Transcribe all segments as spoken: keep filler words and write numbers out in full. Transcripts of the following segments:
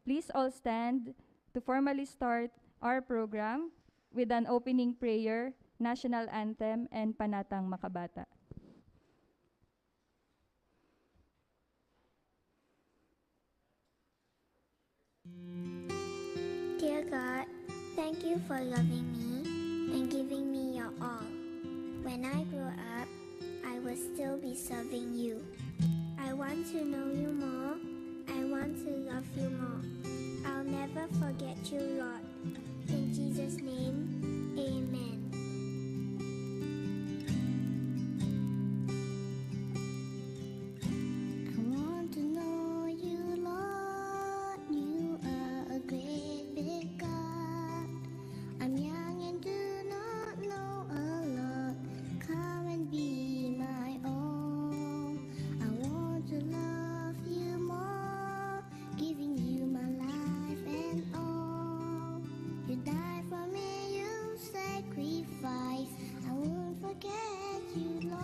Please all stand to formally start our program with an opening prayer, national anthem, and Panatang Makabata. Dear God, thank you for loving me and giving me your all. When I grow up, I will still be serving you. I want to know you more. I want to love you more. I'll never forget you, Lord. In Jesus' name, amen. I want to know you, Lord. You are a great big God. I'm young and do not know a lot. Come and be my all. I want to love you more, giving you my life and all. You die for me, you sacrifice. I won't forget you, Lord.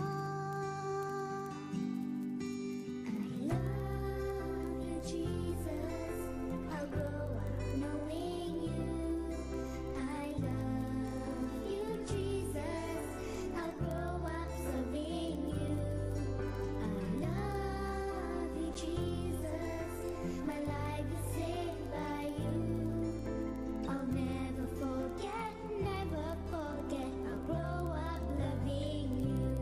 I love you, Jesus. I'll grow up knowing you. I love you, Jesus. I'll grow up serving you. I love you, Jesus. My life is saved by you. I'll never forget, never forget. I'll grow up loving you.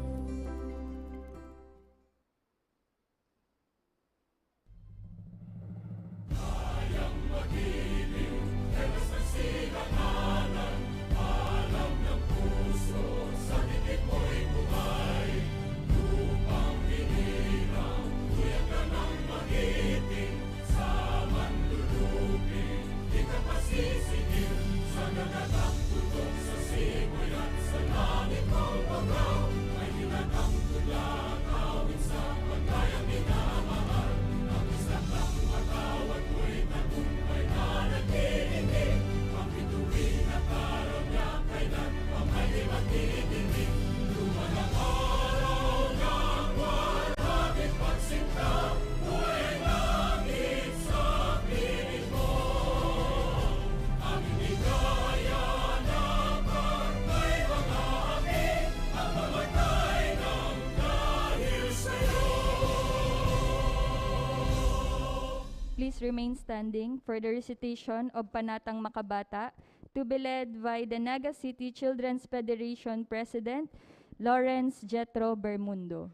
Please remain standing for the recitation of Panatang Makabata, to be led by the Naga City Children's Federation President, Lawrence Jethro Bermundo.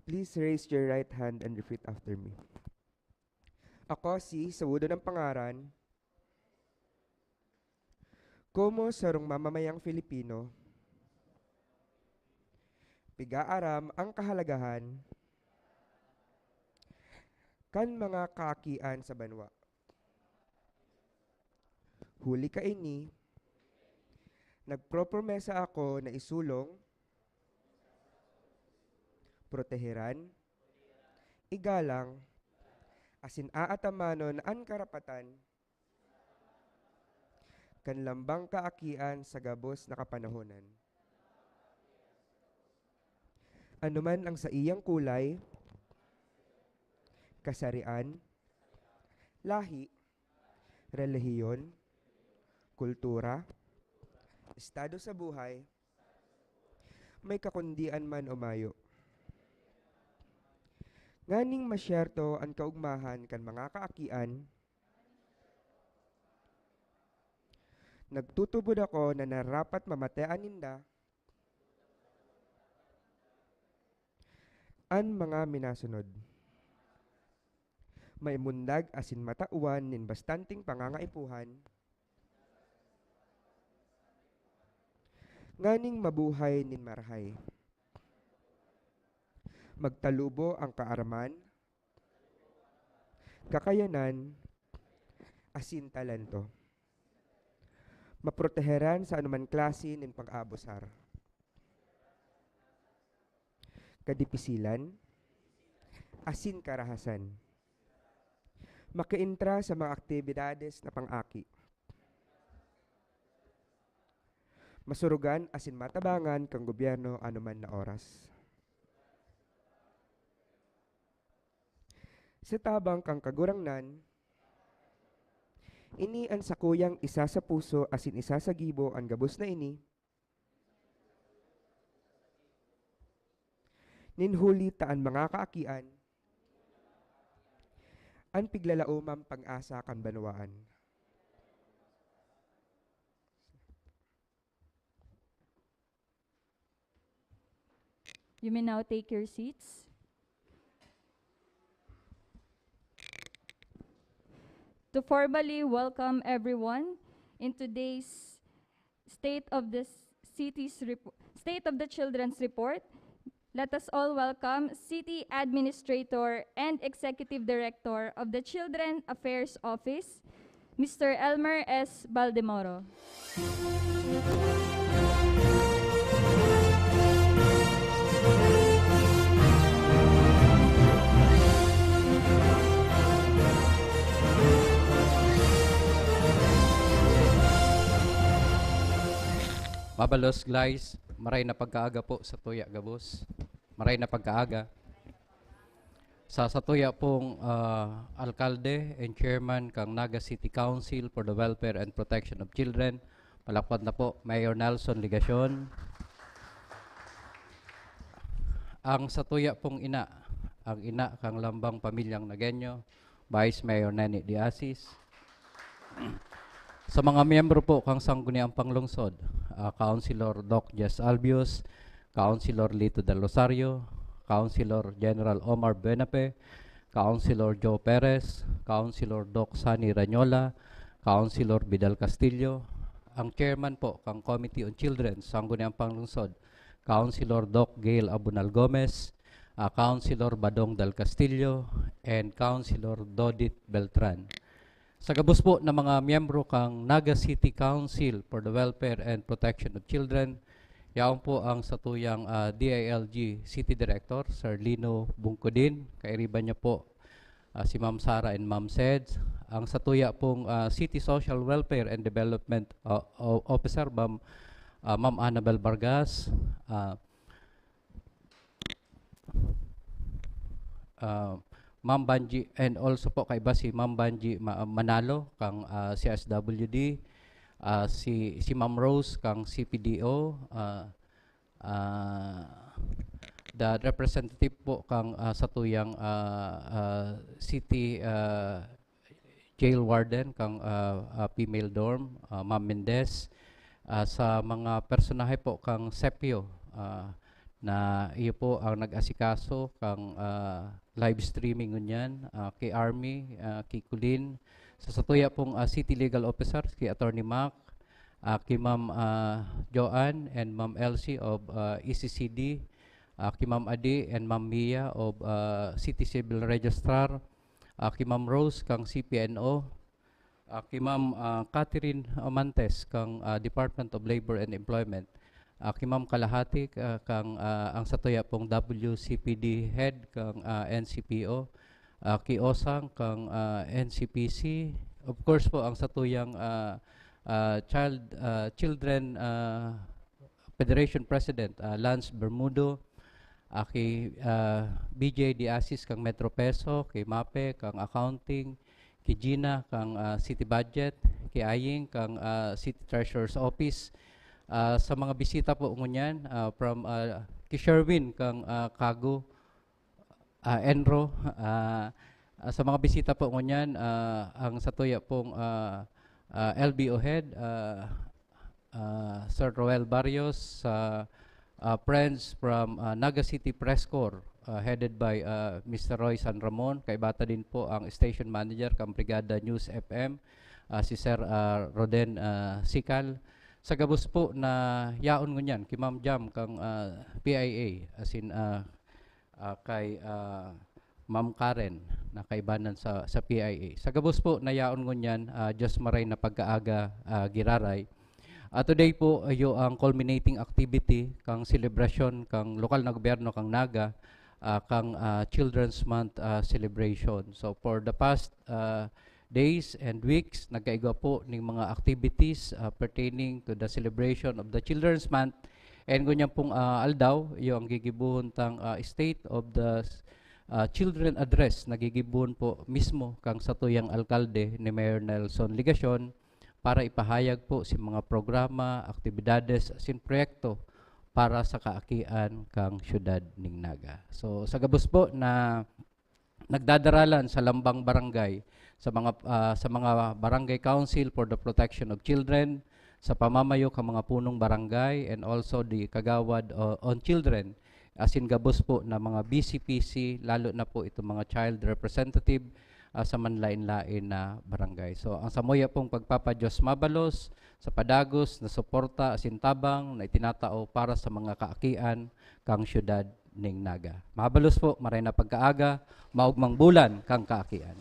Please raise your right hand and repeat after me. Ako si, sa Wudo ng Pangaran, komo sarong mamamayang Filipino, pig-aaram ang kahalagahan kan mga kaakian sa banwa. Huli kaini, nagpropromesa ako na isulong, proteheran, igalang, asin aatamanon an karapatan kan lambang kaakian sa gabos na kapanahonan. Anoman ang saiyang kulay, kasarian, lahi, relihiyon, kultura, estado sa buhay, may kakundian man o mayo. Nganing masyerto an kaugmahan kan mga kaakian, nagtutubod ako na narapat mamatean ninda an mga minasunod. Maimundag asin matawan nin bastanteng pangangaipuhan, nganing mabuhay nin marahay. Magtalubo ang kaaraman, kakayanan, asin talento. Maproteheran sa anuman klase nin pag-aabusar, kadipisilan, asin karahasan. Makaentra sa mga aktibidades na pang-aki. Masurugan asin matabangan kan gobyerno anoman na oras. Sa tabang kan Kagurangnan, ini an sakuyang isa sa puso asin isa sa gibo an gabos na ini, nin huli ta an mga kaakian an piglalaoman pag-asa kan banwaan. You may now take your seats. To formally welcome everyone in today's State of the City's Repo-, State of the Children's Report, let us all welcome City Administrator and Executive Director of the Children Affairs Office, Mister Elmer S. Baldemoro. Mabalos, guys, maray na pagkaaga po sa tuya gabos. Maray na pagkaaga. Sa satuya pong, ah, alkalde and chairman kang Naga City Council for the Welfare and Protection of Children, palakpat na po, Mayor Nelson Legacion. Ang satuya pong ina, ang ina kang lambang pamilyang Nagueño, Vice Mayor Neni de Asis. Sa mga miyembro po kang Sangguniang Panglungsod, ah, Councilor Doc Jess Albius, Councilor Lito Del Rosario, Councilor General Omar Buenafe, Councilor Joe Perez, Councilor Doc Sunny Rañola, Councilor Vidal Castillo, ang chairman po kang Committee on Children sa Sangguniang Panglungsod, Councilor Doc Gail Abunal Gomez, ah, Councilor Badong Dal Castillo, and Councilor Dodit Beltran. Sa gabos po na mga miyembro kang Naga City Council for the Welfare and Protection of Children, yaon po ang satuyang, ah, D I L G City Director, Sir Lino Bungkudin. Kairiban niya po, ah, si Ma'am Sara and Ma'am Seds. Ang satuya pong, ah, City Social Welfare and Development, ah, o-, Officer, Ma'am, ah, Ma'am Annabel Vargas. Ah, ah, Ma'am Banji, and also po kaiba si Ma'am Banji Ma-, Manalo kang, ah, C S W D, ah, si, si Ma'am Rose kang C P D O, ah, ah, the representative po kang, ah, satuyang, ah, ah, city, ah, jail warden kang, ah, ah, female dorm, ah, Ma'am Mendez, ah, sa mga personahe po kang Sepio, ah, na iyo po ang nag-asikaso kang, ah, live streaming ngunyan, ah, ki Army, ah, ki Colin, sa satuya pong, ah, City Legal Officer, ki Attorney Mac, ah, ki Ma'am, ah, Joanne and Ma'am Elsie of, ah, E C C D, ah, ki Ma'am Adi and Ma'am Mia of, ah, City Civil Registrar, ah, ki Ma'am Rose kang C P N O, ah, ki Ma'am, ah, Catherine Amantes kang, ah, Department of Labor and Employment, ah, ki Ma'am Kalahati, ah, kang, ah, ang satuya pong W C P D head kang, ah, N C P O, ah, ki Osang kang, ah, N C P C. Of course po, ang satuyang, ah, ah, child, ah, children, ah, Federation President, ah, Lance Bermudo, ah, ki, ah, B J De Asis kang Metro Peso, ki Mape kang Accounting, ki Gina kang, ah, City Budget, ki Aying kang, ah, City Treasurer's Office. Ah, sa mga bisita po ngunyan, ah, from, ah, ki Sherwin kang, ah, Kago, ah, Enro, ah, ah, sa mga bisita po ngunyan, ah, ang satuya pong, ah, ah, L B O head, ah, ah, Sir Roel Barrios, sa, ah, friends from, ah, Naga City Press Corps, ah, headed by, ah, Mister Roy San Ramon. Kaiba ta din po ang station manager kan Brigada News F M, ah, si Sir, ah, Roden, ah, Sical. Sa gabos po na yaon ngunyan, ki Ma'am Jam kang, ah, P I A, asin, ah, ah, kay, ah, Ma'am Karen na kaibanan sa, sa P I A. Sa gabos po na yaon ngunyan, ah, Diyos maray na pagkaaga, ah, giraray. Ah, today po, iyo ang culminating activity kang selebrasyon kang lokal na gobyerno kang Naga, ah, kang, ah, Children's Month, ah, celebration. So, for the past, ah, days and weeks, nagkaigwa po ning mga activities, ah, pertaining to the celebration of the Children's Month. And ngunyan pong, ah, aldaw, iyo ang gigibohon tang, ah, State of the, ah, Children Address na gigibohon po mismo kang satuyang alkalde ni Mayor Nelson Legacion para ipahayag po si mga programa, aktibidades, asin proyekto para sa kaakian kang siyudad ning Naga. So, sa gabos po na nagdadaralan sa lambang barangay, sa mga, ah, sa mga Barangay Council for the Protection of Children, sa pamamayo kan mga punong barangay, and also the Kagawad o-, on Children, asin gabos po na mga B C P C, lalo na po itong mga child representative, ah, sa manlain-lain na barangay. So, ang samuya pong pagpapadiyos mabalos sa padagos na suporta asin tabang na itinatao para sa mga kaakian kang siyudad ning Naga. Mabalos po, maray na pagkaaga, maogmang bulan kang kaakian.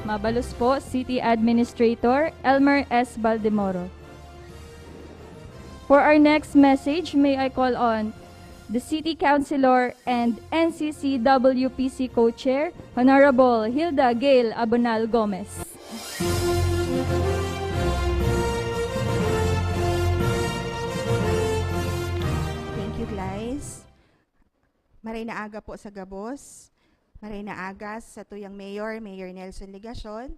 Mabalos po, City Administrator Elmer S. Baldemoro. For our next message, may I call on the City Councilor and N C C W P C Co-Chair, Honorable Hilda Gail Abonal Gomez. Thank you, Glyce. Maray na aga po sa gabos. Maray na aga sa tuyang mayor, Mayor Nelson Legacion,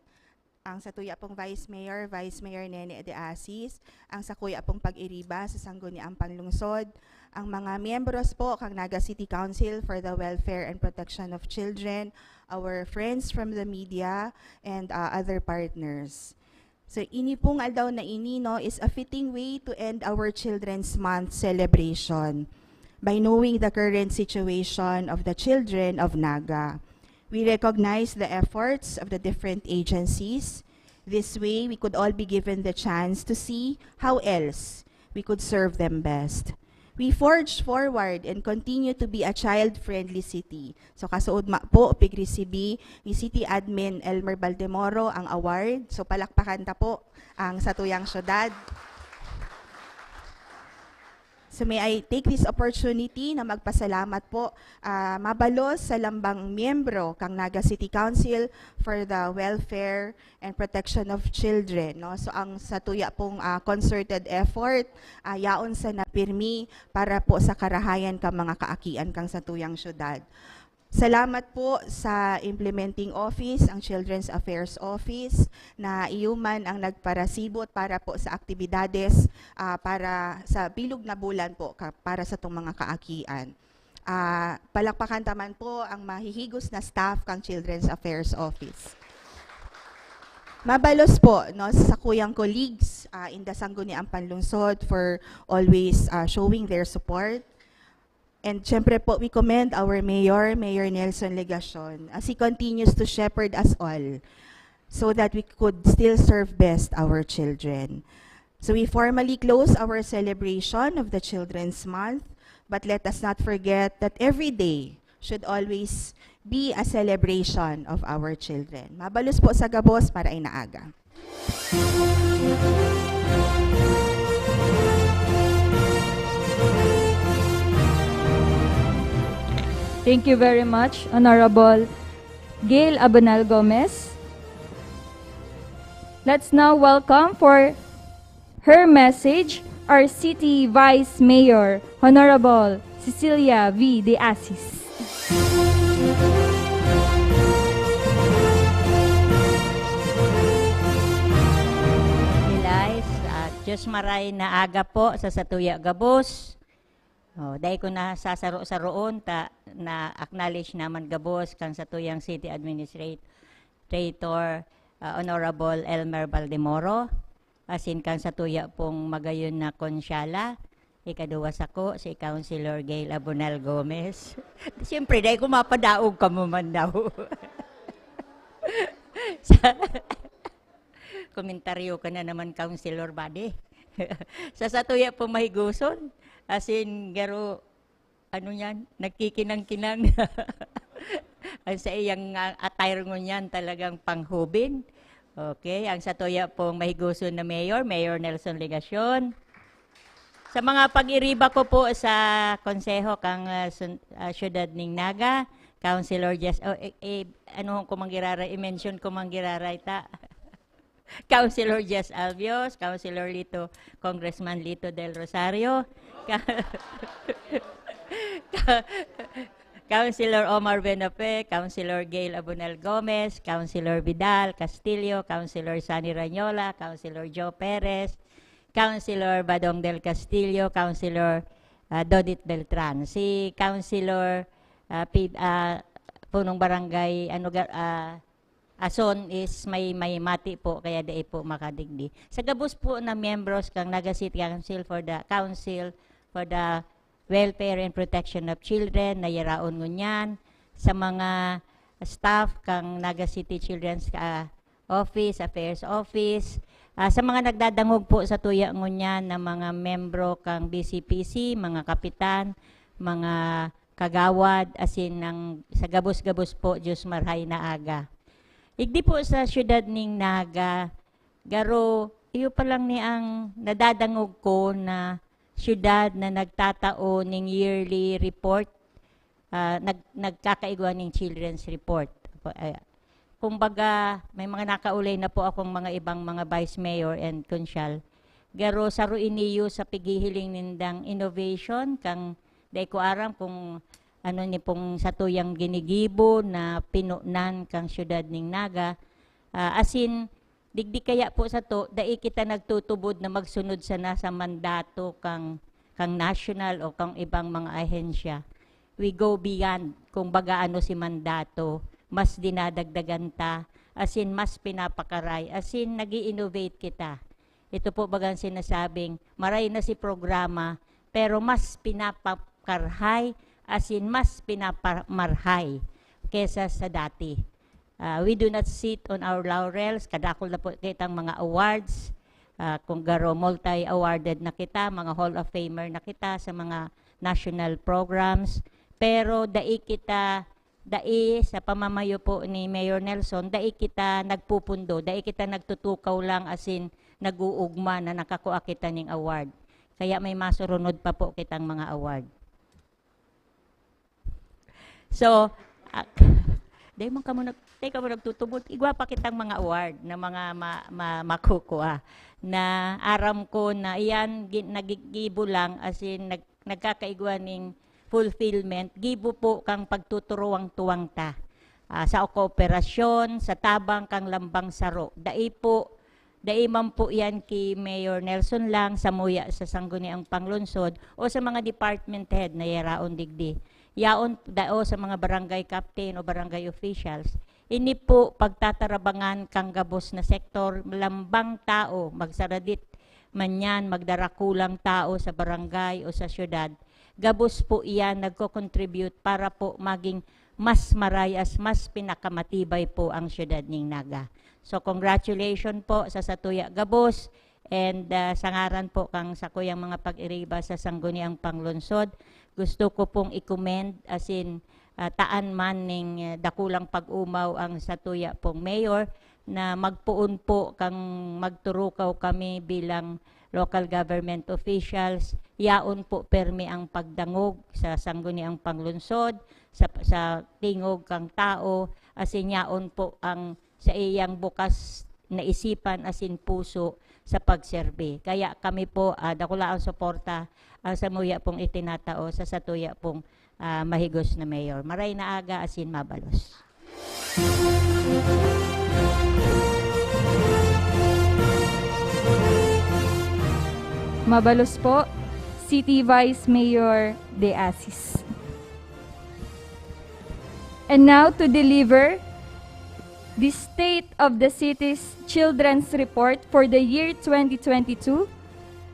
ang satuya pong Vice Mayor, Vice Mayor Nene de Asis, ang sakuya pong pag-iriba sa Sangguniang Panlungsod, ang mga miyembros po kang Naga City Council for the Welfare and Protection of Children, our friends from the media, and uh, other partners. So, ini pong aldaw na ini, no, is a fitting way to end our Children's Month celebration by knowing the current situation of the children of Naga. We recognize the efforts of the different agencies. This way, we could all be given the chance to see how else we could serve them best. We forge forward and continue to be a child-friendly city. So, kasuodma po, pigrisibi ni City Admin Elmer Baldemoro ang award. So, palakpakan ta po ang satuyang syudad. So may I take this opportunity na magpasalamat po, ah, mabalos sa lambang miyembro kang Naga City Council for the welfare and protection of children, no? So ang satuya pong, ah, concerted effort, ah, yaon sa napirmi para po sa karahayan kang mga kaakian kang satuyang syudad. Salamat po sa implementing office, ang Children's Affairs Office, na iyo man ang nagparasibot para po sa aktibidades, ah, para sa bilog na bulan po ka-, para sa tong mga kaakian. Ah, palakpakan ta man po ang mahihigos na staff kang Children's Affairs Office. Mabalos po, no, sa sakuyang colleagues, ah, in the Sangguniang Panlungsod for always, ah, showing their support. And syempre po, we commend our mayor, Mayor Nelson Legacion, as he continues to shepherd us all so that we could still serve best our children. So we formally close our celebration of the Children's Month, but let us not forget that every day should always be a celebration of our children. Mabalos po sa gabos, maray na aga. Thank you very much, Honorable Gail Abonal Gomez. Let's now welcome for her message our City Vice Mayor, Honorable Cecilia V. De Asis. Diyos maray na aga po sa satuya gabos. Oh, dai ko na sasaro-saroon ta na-acknowledge naman gabos kang satuyang City Administrator, ah, Honorable Elmer Baldemoro, asin kang satuya pong magayon na konsyala, ikaduwa sako, si Councilor Gail Abonal Gomez. Siyempre, dai ko mapadaog kamo man daw. Sa, komentaryo ka na naman, Councilor Buddy. Sa satuya pong mahigoson, asin garo, ano yan, nagkikinang-kinang. Ang sa iyang, ah, attire ngunyan talagang panghubin. Okay, ang satuya pong mahigoson na mayor, Mayor Nelson Legacion. Sa mga pag-iriba ko po sa konseho kang, ah, sun-, ah, siyudad ning Naga, Councilor Jes-, oh, eh, eh, ano ko mang giraray, i-mention ko mang giraray ta. Councilor Jess Albios, Councilor Lito, Congressman Lito Del Rosario, Ka-, Ka-, Councilor Omar Benape, Councilor Gail Abunal Gomez, Councilor Vidal Castillo, Councilor Sunny Rañola, Councilor Joe Perez, Councilor Badong del Castillo, Councilor, ah, Dodit Beltran. Si Councilor, ah, Pib-, ah, Punong Barangay, ano, ga-, ah, Ason is may, may mati po, kaya dai po makadigdi. Sa gabos po na miyembros kang Naga City Council for the, Council for the Welfare and Protection of Children, na yaraon ngunyan, sa mga staff kang Naga City Children's, ah, Office, Affairs Office, ah, sa mga nagdadangog po sa tuya ngunyan na mga membro kang B C P C, mga kapitan, mga kagawad, asin ang sa gabos-gabos po, Diyos marhay na aga. Igdi po sa siyudad ning Naga, garo, iyo pa lang ni ang nadadangog ko na siyudad na nagtatao ning yearly report, ah, nag-, nagkakaigwa ning children's report. Apo, ay, kumbaga, may mga nakaulay na po akong mga ibang mga vice mayor and konsyal. Garo saro iniyo sa pighihiling nindang innovation, kang dai ko aram kung ano ni pong satuyang ginigibo na pinunan kang siyudad ning Naga. Ah, asin, digdi kaya po sato, dai kita nagtutubod na magsunod sana sa mandato kang, kang national o kang ibang mga ahensya. We go beyond, kung baga ano si mandato, mas dinadagdagan ta, asin mas pinapakaray, asin nag-i-innovate kita. Ito po bagang sinasabing, maray na si programa, pero mas pinapakarhay, asin mas pinapamarhay kesa sa dati. Ah, we do not sit on our laurels. Kadakul na po kitang mga awards. Ah, kung garo, multi-awarded na kita, mga Hall of Famer na kita sa mga national programs. Pero dai kita, dai sa pamamayo po ni Mayor Nelson, dai kita nagpupundo, dai kita nagtutukaw lang, asin nag-uugma na nakakua kita ning award. Kaya may masurunod pa po kitang mga award. So, ah, dai man kamo nag-, dai kamo nagtutubod. Igwa pa kitang mga award na mga ma-, ma-, makukua. Na aram ko na iyan gi-, nagigibo lang, as in, nag-, nagkakaigwa ning fulfillment. Gibo po kang pagtuturuwang-tuwang ta. Ah, sa kooperasyon, sa tabang kang lambang saro. Dai po Dai man po iyan ki Mayor Nelson lang, samuya sa Sangguniang Panglungsod o sa mga department head na yaraon digdi. Yaon dao sa mga barangay captain o barangay officials. Ini po pagtatarabangan kang gabos na sektor, lambang tao, magsaradit man yan, magdarakulang tao sa barangay o sa syudad. Gabos po iyan nagko-contribute para po maging mas marayas, mas pinakamatibay po ang syudad ning Naga. So, congratulations po sa satuya gabos. And, ah, sa ngaran po kang sakuyang mga pag-iriba sa Sangguniang Panglungsod, gusto ko pong i-commend, as in, ah, taan man ning, ah, dakulang pag-umaw ang satuya pong mayor na magpoon po kang magturukaw kami bilang local government officials. Yaon po permi ang pagdangog sa Sangguniang Panglungsod, sa, sa tingog kang tao, as in yaon po ang sa iyang bukas na isipan asin puso sa pagserbi. Kaya kami po, ah, dakula ang suporta, ah, sa muya pong itinatao sa satuya pong, ah, mahigos na mayor. Maray na aga asin mabalos. Mabalos po, City Vice Mayor De Asis. And now to deliver the State of the City's Children's Report for the year twenty twenty-two,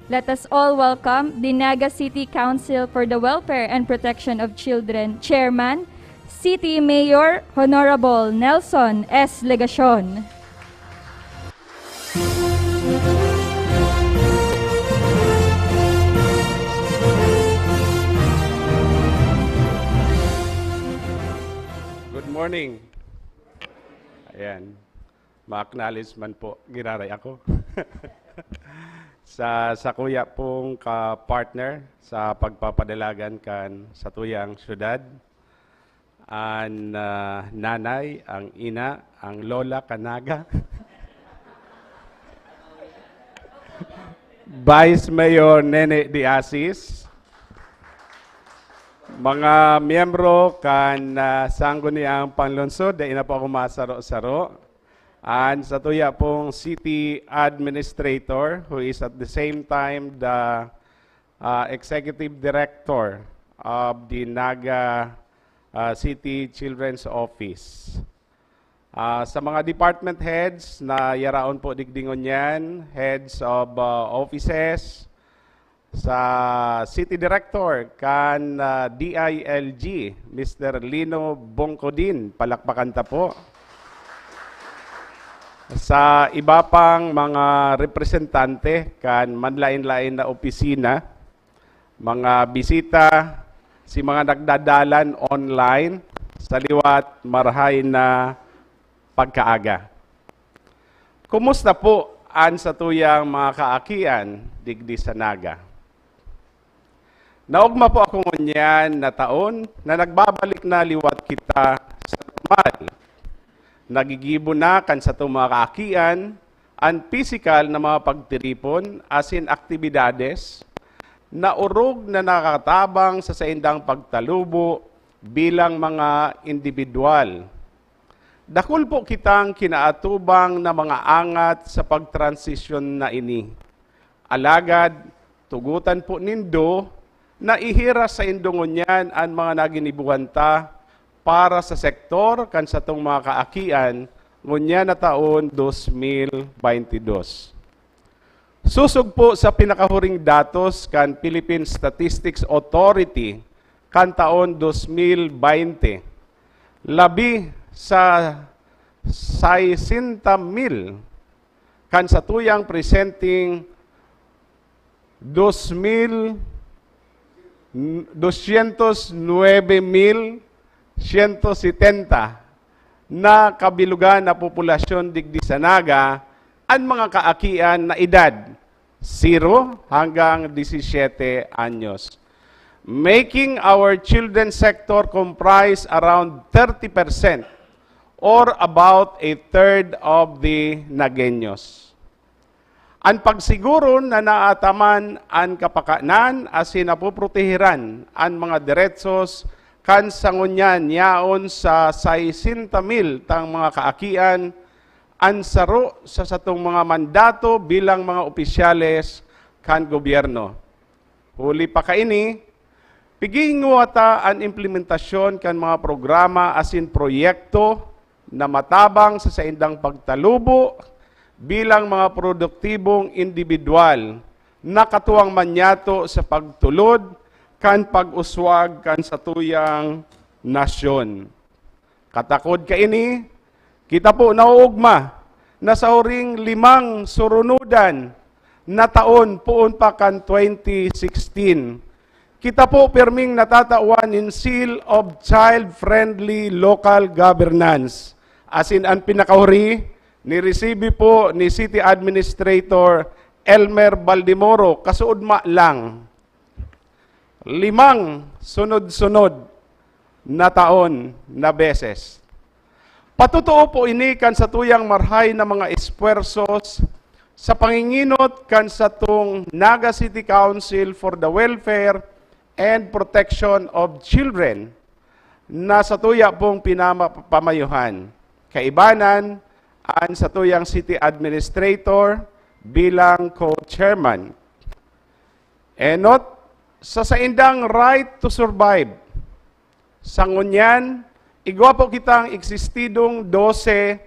let us all welcome the Naga City Council for the Welfare and Protection of Children Chairman, City Mayor Honorable Nelson S. Legacion. Good morning. Ayan. Ma-acknowledge man po, giraray ako. Sa sakuya pong ka-partner sa pagpapadalagan kan satuyang syudad, an, ah, nanay, ang ina, ang lola, kanaga. Vice Mayor Nene de Asis, mga miyembro kan, ah, Sangguniang Panlungsod, dai na po ako masaro-saro. An satuya pong city administrator, who is at the same time the, ah, executive director of the Naga, ah, City Children's Office. Ah, sa mga department heads na yaraon po digdi ngunyan, heads of, ah, offices, sa City Director kan, ah, D I L G, Mister Lino Bongkodin. Palakpakan ta po. Sa iba pang mga representante kan manlain-lain na opisina, mga bisita, si mga nagdadalan online, sa liwat marahay na pagkaaga. Kumusta po an satuyang mga kaakian digdi sa Naga? Naogma po ako ngunyan na taon na nagbabalik na liwat kita sa normal. Nagigibo na kan satong mga kaakian an pisikal na mga pagtiripon asin aktibidades na orog na nakatabang sa saindang pagtalubo bilang mga indibidwal. Dakul po kitang kinaatubang na mga angat sa pagtransisyon na ini. Alagad, tugotan po nindo na ihiras saindo ngunyan an mga naginibuhan ta para sa sektor kan satong mga kaakian ngunyan na taon dos mil baynte dos. Sosog po sa pinakahuring datos kan Philippine Statistics Authority kan taon dos mil baynte, labi sa saysenta mil kan satuyang presenteng dos mil, dosyentos nuebe mil siyento setenta na kabilugan na populasyon digdi sa Naga an mga kaakian na edad zero hanggang disisiete anyos, making our children sector comprise around thirty percent or about a third of the Nagueños. An pagsiguro na naataman an kapakanan asin napoprotehiran an mga deretsos kan sa ngunyan yaon sa saysenta mil tang mga kaakian an saro sa satong mga mandato bilang mga opisyales kan gobyerno. Huli pa kaini, pigingwa ta an implementasyon kan mga programa asin proyekto na matabang sa saindang pagtalubo bilang mga produktibong indibidwal na katuwang man niyato sa pagtulod kan pag-uswag kan satuyang nasyon. Katakod kaini, kita po nauugma na sa huring limang surunodan na taon poon pa kan twenty sixteen, kita po pirming natatawan nin Seal of Child-Friendly Local Governance. Asin an pinakahuri, niresibi po ni City Administrator Elmer Baldemoro, kasuodma lang. Limang sunod-sunod na taon na beses. Patotoo po ini kan satuyang marhay na mga espuwersos sa pangingenot kan satong Naga City Council for the Welfare and Protection of Children na satuya pong pinama-, pamayuhan. Kaibanan, an satuyang city administrator bilang co-chairman. Enot, sa saindang right to survive. Sa ngunyan, igwa po kitang eksistidong dose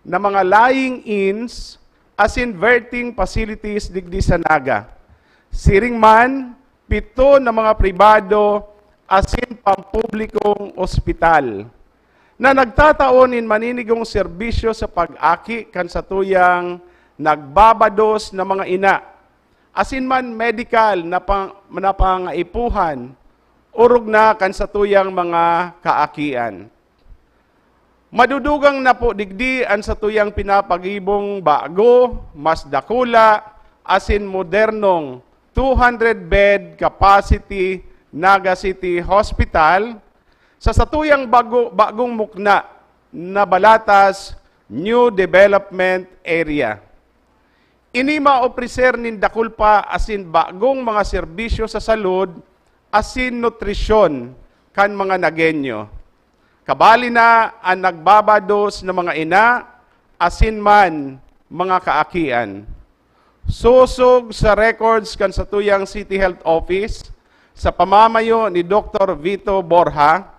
na mga lying-ins asin birthing facilities digdi sa Naga. Siring man, pito na mga pribado asin pampublikong ospital na nagtatao nin maninigong serbisyo sa pag-aki kan satuyang nagbabados na mga ina, asin man medikal na pa-, na pangaipuhan, orog na kan satuyang mga kaakian. Madudugang na po digdi an satuyang pinapagibong bago, mas dakula, asin modernong two hundred bed capacity Naga City Hospital sa satuyang bago, bagong mukna na Balatas New Development Area. Ini maopreser nin dakul pa asin bagong mga serbisyo sa salud asin nutrisyon kan mga Nagueño. Kabali na an nagbabados na mga ina asin man mga kaakian. Sosog sa records kan satuyang City Health Office, sa pamamayo ni Doktor Vito Borja,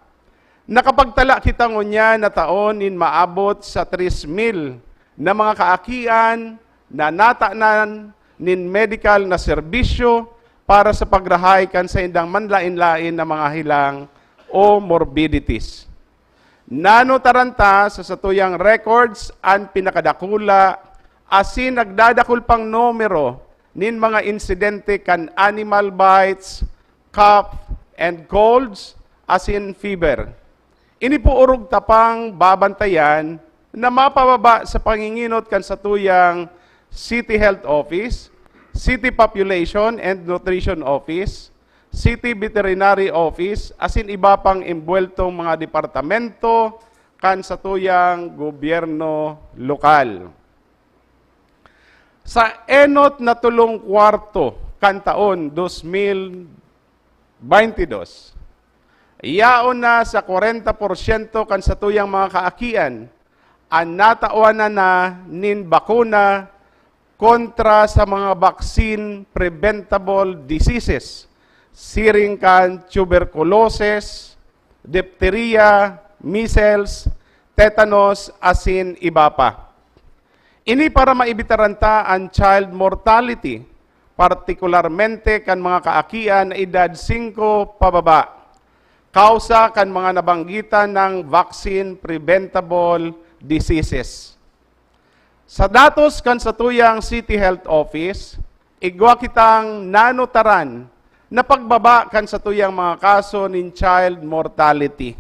nakapagtala kita ngunyan na taon nin maabot sa tres mil na mga kaakian na natanan nin medikal na serbisyo para sa pagrahay kan saindang manlaen-laen na mga helang o morbidities. Nanotaran ta sa satuyang records an pinakadakula asin nagdadakul pang numero nin mga insidente kan animal bites, cough, and colds, asin fever. Ini po orog ta pang babantayan na mapababa sa panginginot kan satuyang City Health Office, City Population and Nutrition Office, City Veterinary Office, asin iba pang embuweltong mga departamento kan satuyang gobyerno lokal. Sa enot na tolong kwarto kan taon dos mil baynte dos, yaon na sa kwarenta porsyento kan satuyang mga kaakian an natawan na, na nin bakuna kontra sa mga vaccine preventable diseases, siring kan tuberculosis, diphtheria, measles, tetanus, asin iba pa. Ini para maibitaran ta an child mortality, partikularmente kan mga kaakian na edad singko pababa, kausa kan mga nabanggitan nang vaccine preventable diseases. Sa datos kan satuyang City Health Office, igwa kitang nanotaran na pagbaba kan satuyang mga kaso nin child mortality.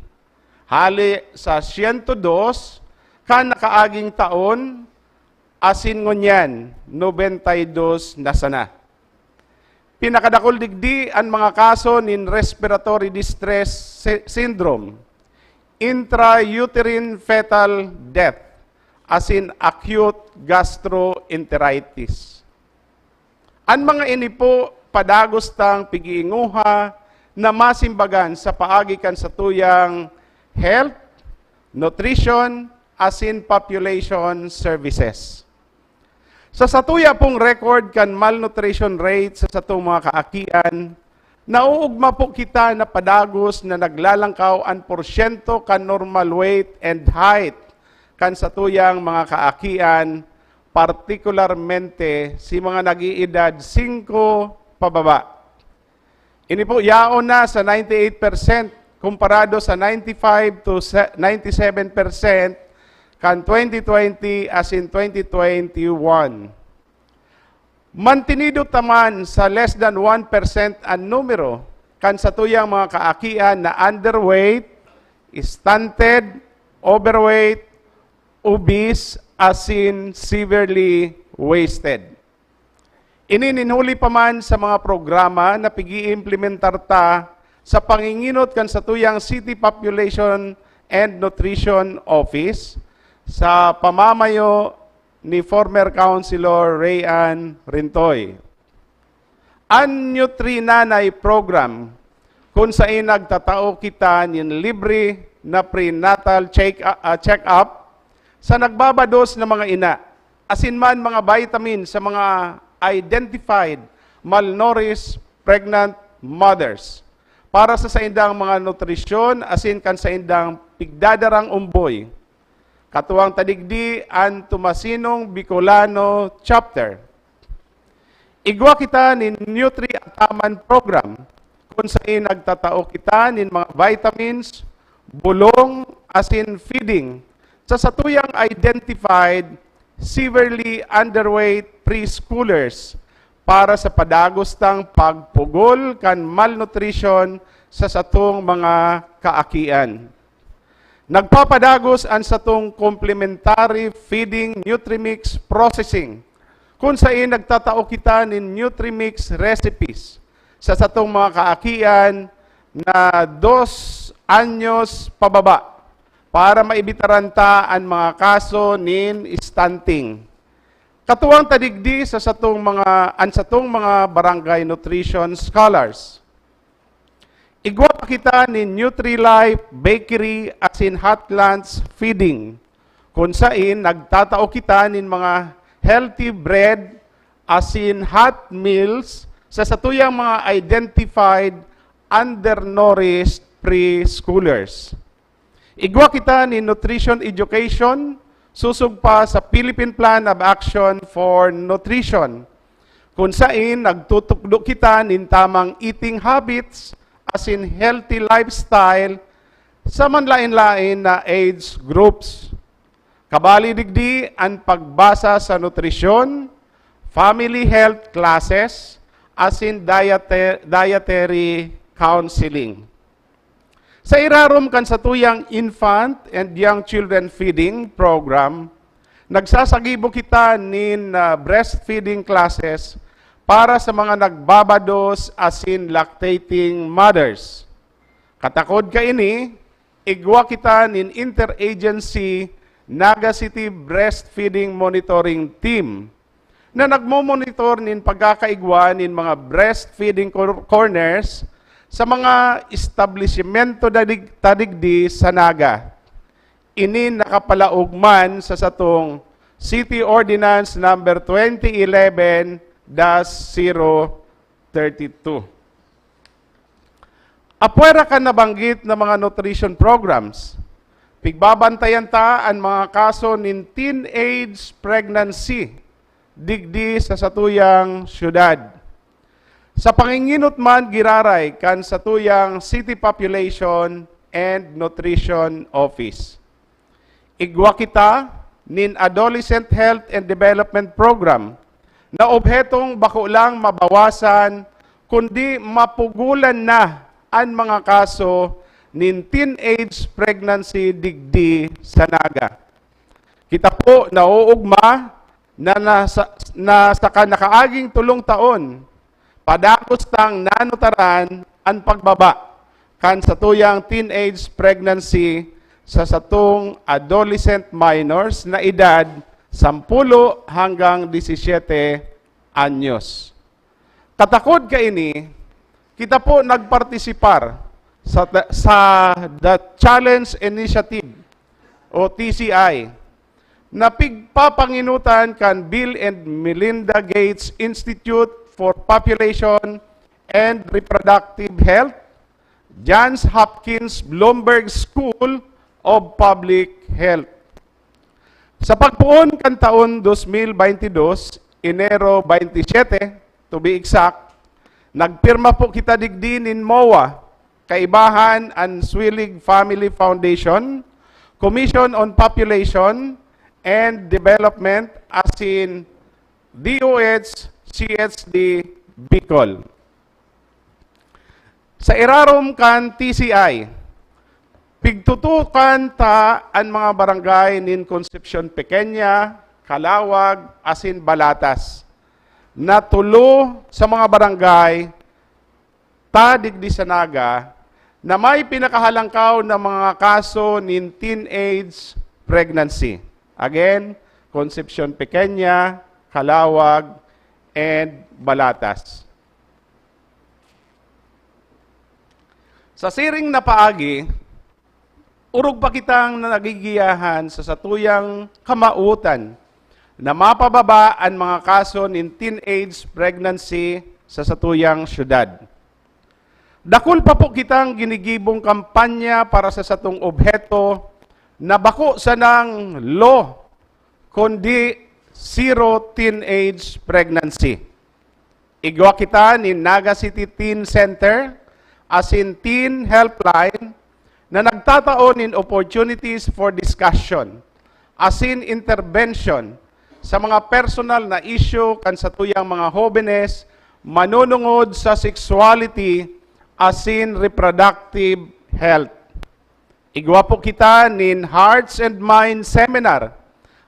Hali sa siyento dos kan nakaaging taon, asin ngunyan, nobenta y dos na sana. Pinakadakul digdi an mga kaso nin respiratory distress sy-, syndrome, intrauterine fetal death, asin acute gastroenteritis. An mga ini po padagos tang pig-iinguha na masimbagan sa paagi kan satuyang health, nutrition, asin population services. Sa satuya pong record kan malnutrition rate sa satong mga kaakian, nauugma po kita na padagos na naglalangkaw an porsyento kan normal weight and height kan satuyang mga kaakian, partikularmente si mga nag-iedad singko pababa. Ini po yaon na sa ninety-eight percent, komparado sa ninety-five to se-, ninety-seven percent kan twenty twenty asin twenty twenty-one. Mantinido ta man sa less than one percent an numero kan satuyang mga kaakian na underweight, stunted, overweight, obese, asin severely wasted. Ini nin huli pa man sa mga programa na pig-iimplementar ta sa panginginot kan satuyang City Population and Nutrition Office sa pamamayo ni former Councilor Rayan Rintoy. An Nutri Nanay Program, kun saen nagtatao kita nin libre na prenatal check, ah, check-up sa nagbabados na mga ina, asin man mga vitamin sa mga identified malnourished pregnant mothers para sa saindang mga nutrisyon asin kan saindang pigdadarang umboy. Katuwang ta digdi an Tomasinong Bicolano Chapter. Igwa kita nin Nutri Ataman Program, kun saen nagtatao kita nin mga vitamins, bulong, asin feeding sa satuyang identified severely underweight preschoolers para sa padagos tang pagpugol kan malnutrition sa satong mga kaakian. Nagpapadagos an satong complementary feeding Nutrimix processing, kun sain nagtatao kita nin Nutrimix recipes sa satong mga kaakian na dos anyos pababa para maibitaran ta an mga kaso nin stunting. Katuwang ta digdi sa satong mga, an satong mga barangay nutrition scholars. Igwa pa kita nin Nutri-Life Bakery asin Hot Lunch Feeding, kun sain nagtatao kita nin mga healthy bread asin hot meals sa satuyang mga identified undernourished preschoolers. Igwa kita nin nutrition education, susog pa sa Philippine Plan of Action for Nutrition, kun sain nagtutukdo kita nin tamang eating habits asin healthy lifestyle sa manlaen-laen na age groups. Kabali digdi an pagbasa sa nutrisyon, family health classes, asin diete-, dietary counseling. Sa irarom kan satuyang Infant and Young Children Feeding Program, nagsasagibo kita nin, ah, breastfeeding classes para sa mga nagbabados asin lactating mothers. Katakod kaini, igwa kita nin Interagency Naga City Breastfeeding Monitoring Team na nagmomonitor nin pagkakaigwa nin mga breastfeeding cor-, corners sa mga establisimento dadig-, ta digdi sa Naga. Ini nakapalaog man sa satong City Ordinance Number twenty eleven dash zero thirty-two. Apwera kan nabanggit na mga nutrition programs, pigbabantayan ta an mga kaso nin teenage pregnancy digdi sa satuyang syudad. Sa panginginot man giraray kan satuyang City Population and Nutrition Office. Igwa kita nin Adolescent Health and Development Program na obhetong bako lang mabawasan, kundi mapugulan na an mga kaso nin teenage pregnancy digdi sa Naga. Kita po nauugma na nasa, na sa kan nakaaging tolong taon, padagos tang nanutaran an pagbaba kan satuyang teenage pregnancy sa satong adolescent minors na edad sampulo hanggang disisiyete anyos. Katakod kaini, kita po nagpartisipar sa, sa The Challenge Initiative o T C I na pigpapanginutan kan Bill and Melinda Gates Institute for Population and Reproductive Health, Johns Hopkins Bloomberg School of Public Health. Sa pagpoon kan taon dos mil baynte dos, Enero baynte siyete, to be exact, nagpirma po kita digdi nin MOA, kaibahan an Swilig Family Foundation, Commission on Population and Development, asin D O H C H D Bicol. Sa irarom kan T C I, pigtutukan ta an mga barangay nin Concepcion Pequeña, Calauag, asin Balatas, na tulo sa mga barangay ta digdi sa Naga na may pinakahalangkaw na mga kaso nin teenage pregnancy. Again, Concepcion Pequeña, Calauag, and Balatas. Sa siring na paagi, orog pa kitang nagigiyahan sa satuyang kamawotan na mapababa an mga kaso nin teenage pregnancy sa satuyang syudad. Dakul pa po kitang ginigibong kampanya para sa satong obheto na bako sanang law, kundi zero teenage pregnancy. Igwa kita nin Naga City Teen Center asin Teen Helpline na nagtatao nin opportunities for discussion asin intervention sa mga personal na isyu kan satuyang mga hobenes manunungod sa sexuality asin reproductive health. Igwa po kita nin Hearts and Minds Seminar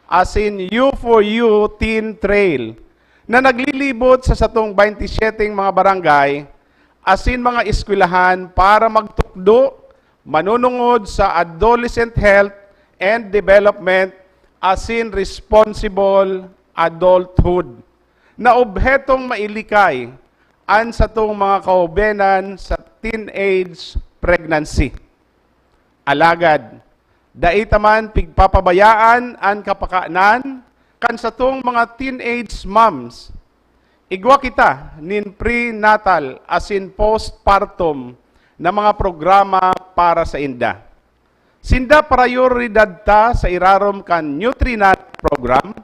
asin U four U Teen Trail na naglilibot sa satong baynte siyete mga barangay asin mga eskwelahan para magtukdo, manunungod sa adolescent health and development asin responsible adulthood, na obhetong mailikay an satong mga kahobenan sa teenage pregnancy. Alagad, dai ta man pigpapabayaan an kapakanan kan satong mga teenage moms. Igwa kita nin prenatal asin postpartum na mga programa para sainda. Sinda prayoridad ta sa irarom kan Nutrinat program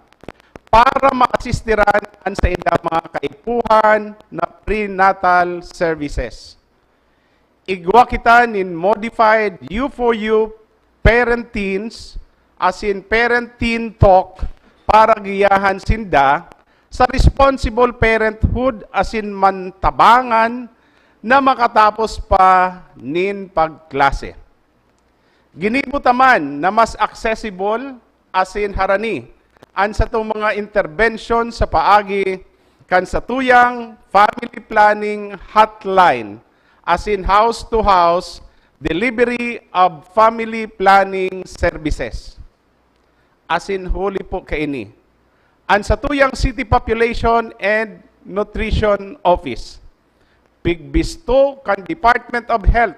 para maasistiran an saindang mga kaipuhan na prenatal services. Igwa kita nin modified U four U Parent Teens asin Parent Teen Talk para giyahan sinda sa responsible parenthood asin mantabangan na makatapos pa nin pagklase. Ginibo ta man na mas accessible asin harani an satong mga interbensyon sa paagi kan satuyang family planning hotline asin house-to-house delivery of family planning services. Asin huli po kaini, an satuyang City Population and Nutrition Office, pigbisto kan Department of Health,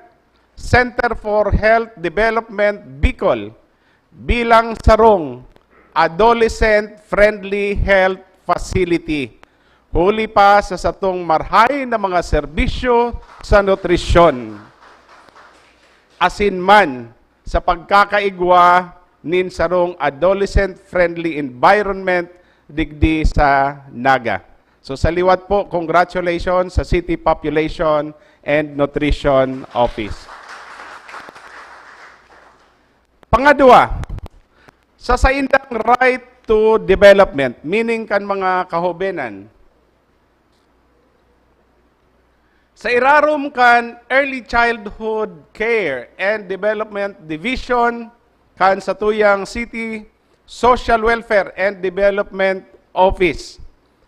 Center for Health Development Bicol, bilang sarong adolescent-friendly health facility, huli pa sa satong marhay na mga serbisyo sa nutrisyon. Asin man sa pagkakaigwa nin sarong adolescent-friendly environment digdi sa Naga. So, sa liwat po, congratulations sa City Population and Nutrition Office. Pangadwa, sa saindang right to development, meaning kan mga kahobenan, sa irarom kan Early Childhood Care and Development Division kan satuyang City Social Welfare and Development Office,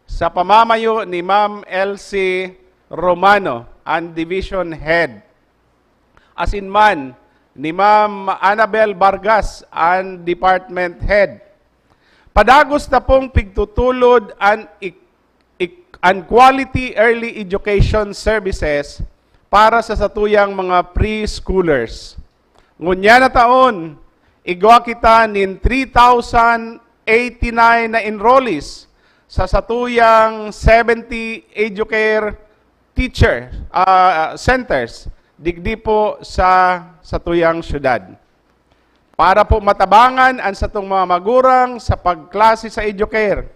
sa pamamayo ni Ma'am Elsie Romano, an Division Head. Asin man ni Ma'am Annabel Vargas, an Department Head. Padagos ta pong pigtutulod an ik-, ik-, an quality early education services para sa satuyang mga preschoolers. Ngunyan na taon, igwa kita nin three thousand eighty-nine na enrollees sa satuyang seventy Educare teacher, ah, centers digdi po sa satuyang syudad. Para po matabangan an satong mga magurang sa pagklase sa Educare,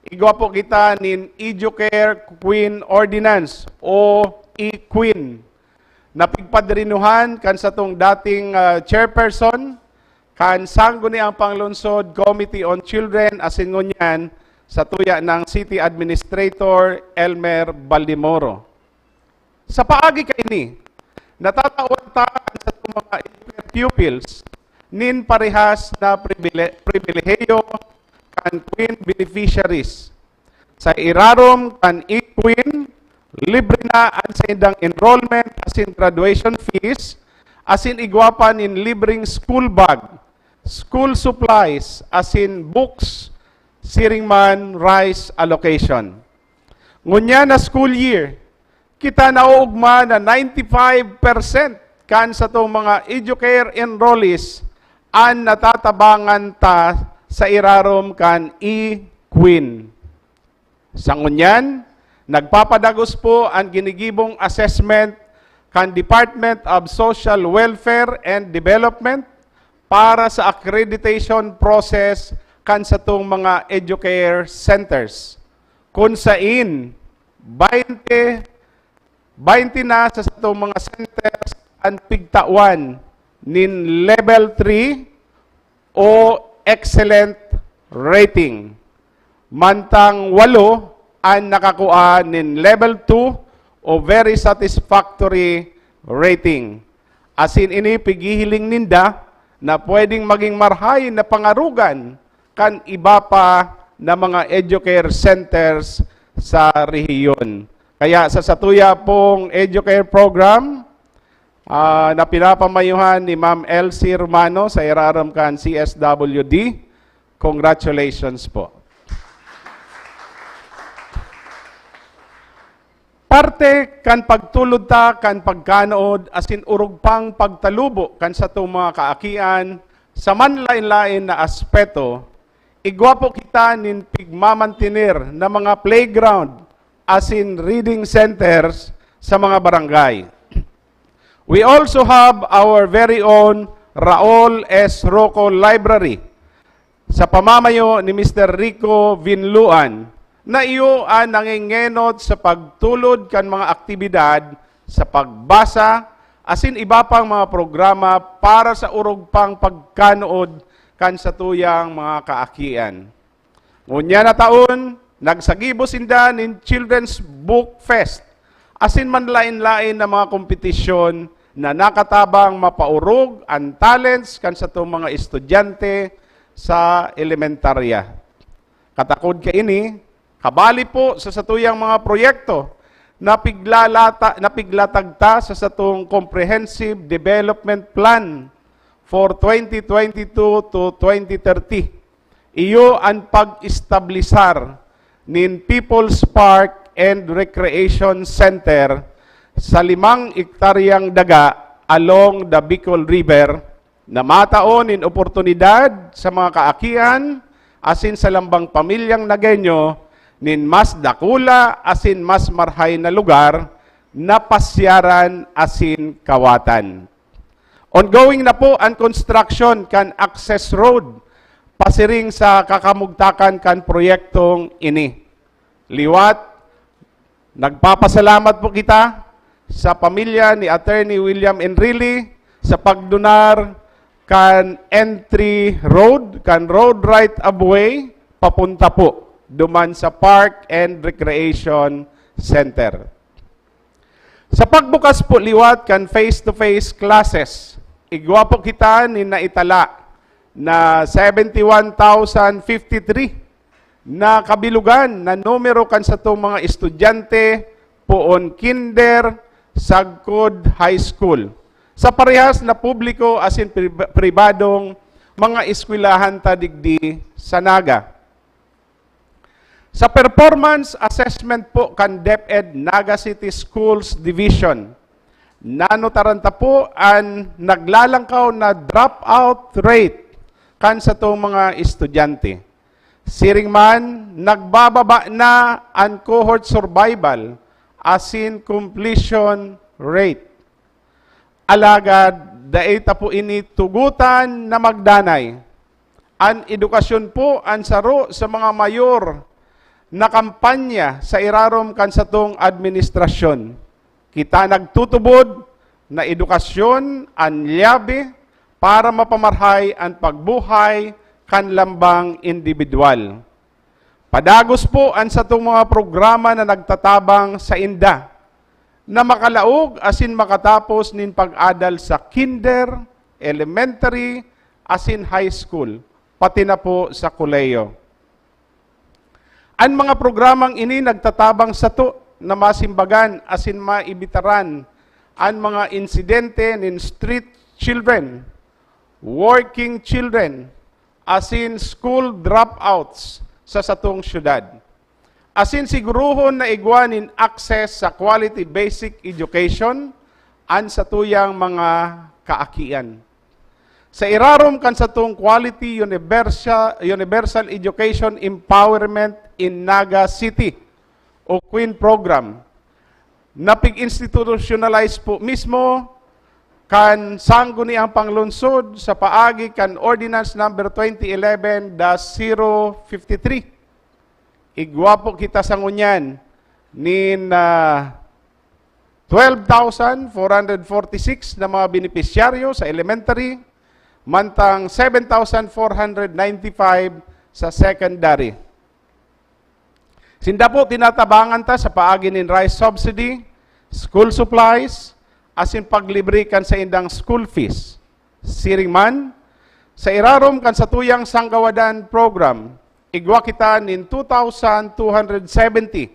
igwa po kita nin Educare Queen Ordinance o e-Queen, na pigpadrinuhan kan satong dating, ah, chairperson kan Sangguniang Panglungsod Committee on Children asin ngunyan sa tuya ng City Administrator Elmer Baldemoro. Sa paagi kaini, natatawan ta an satong mga educare pupils nin parehas na pribile-, pribilehiyo kan Queen beneficiaries. Sa irarom kan e-Queen, libre na an saindang enrollment asin graduation fees, asin igwa pa nin libreng school bag, school supplies, asin books, siring man rice allocation. Ngunyan na school year, kita naoogma na ninety-five percent kan satong mga Educare enrollees an natatabangan ta sa irarom kan e-Queen. Sa ngunyan, nagpapadagos po an ginigibong assessment kan Department of Social Welfare and Development para sa accreditation process kan satong mga Educare centers, kun sain baynte, baynte na sa satong mga centers an pigtawan nin Level three o excellent rating, mantang walo an nakakua nin level two o very satisfactory rating. Asin ini pighihiling ninda na pwedeng maging marhay na pangarogan kan iba pa na mga Educare centers sa rehiyon. Kaya sa satuya pong Educare Program, ah, na pinapamayuhan ni Ma'am Elsie Romano sa irarom kan C S W D, congratulations po. Parte kan pagtulod ta kan pagkanood asin orog pang pagtalubo kan satong mga kaakian sa manlaen-laen na aspeto, igwa po kita nin pigmamantener na mga playground asin reading centers sa mga barangay. We also have our very own Raul S. Roco Library sa pamamayo ni Mister Rico Vinluan, na iyo an nangengenot sa pagtulod kan mga aktibidad sa pagbasa asin iba pang mga programa para sa orog pang pagkanood kan satuyang mga kaakian. Ngunyan na taon, nagsagibo sinda nin Children's Book Fest asin manlaen-laen na mga kompetisyon na nakatabang mapaorog an talents kan satong mga estudyante sa elementarya. Katakod kaini, kabali po sa satuyang mga proyekto na piglalata-, na piglatag ta sa satong Comprehensive Development Plan for twenty twenty-two to twenty thirty. Iyo an pag-establisar nin People's Park and Recreation Center sa limang ektaryang daga along the Bicol River, na matao nin oportunidad sa mga kaakian asin sa lambang pamilyang Nagueño nin mas dakula asin mas marhay na lugar na pasyaran asin kawatan. Ongoing na po an construction kan access road pasiring sa kakamugtakan kan proyektong ini. Liwat, nagpapasalamat po kita sa pamilya ni Attorney William Enrile sa pagdonar kan entry road, kan road right of way, papunta po duman sa Park and Recreation Center. Sa pagbukas po liwat kan face-to-face classes, igwa po kita nin naitala na seventy one thousand fifty three na kabilogan na numero kan satong mga estudyante, poon kinder, sagkod high school, sa parehas na publiko asin pri-, pribadong mga eskwelahan ta digdi sa Naga. Sa performance assessment po kan DepEd Naga City Schools Division, nanotaran ta po an naglalangkaw na dropout rate kan satong mga estudyante. Siring man, nagbababa na an cohort survival asin completion rate. Alagad dai ta po ini tugotan na magdanay. An edukasyon po an saro sa mga mayor na kampanya sa irarom kan satong administrasyon. Kita nagtutubod na edukasyon an lyabe para mapamarhay an pagbuhay kan lambang indibidwal. Padagos po an satong mga programa na nagtatabang sainda na makalaog asin makatapos nin pag-adal sa kinder, elementary, asin high school, pati na po sa kolehiyo. An mga programang ini nagtatabang sato na masimbagan asin maibitaran an mga insidente nin street children, working children, asin school dropouts sa satong syudad. Asin sigurohon na igwa nin access sa quality basic education an satuyang mga kaakian. Sa irarom kan satong Quality Universal, Universal Education Empowerment in Naga City o QUEEN Program, na pig-institutionalize po mismo kan Sangguniang Panglungsod sa paagi kan Ordinance Number twenty eleven dash zero fifty three. Igwa po kita sa ngunyan nin, ah, twelve thousand four hundred forty-six na mga benepisyaryo sa elementary, mantang seven thousand four hundred ninety-five sa secondary. Sinda po tinatabangan ta sa paagi nin rice subsidy, school supplies, asin paglibre kan saindang school fees. Siring man, sa irarom kan satuyang sanggawadan program, igwa kita nin two thousand two hundred seventy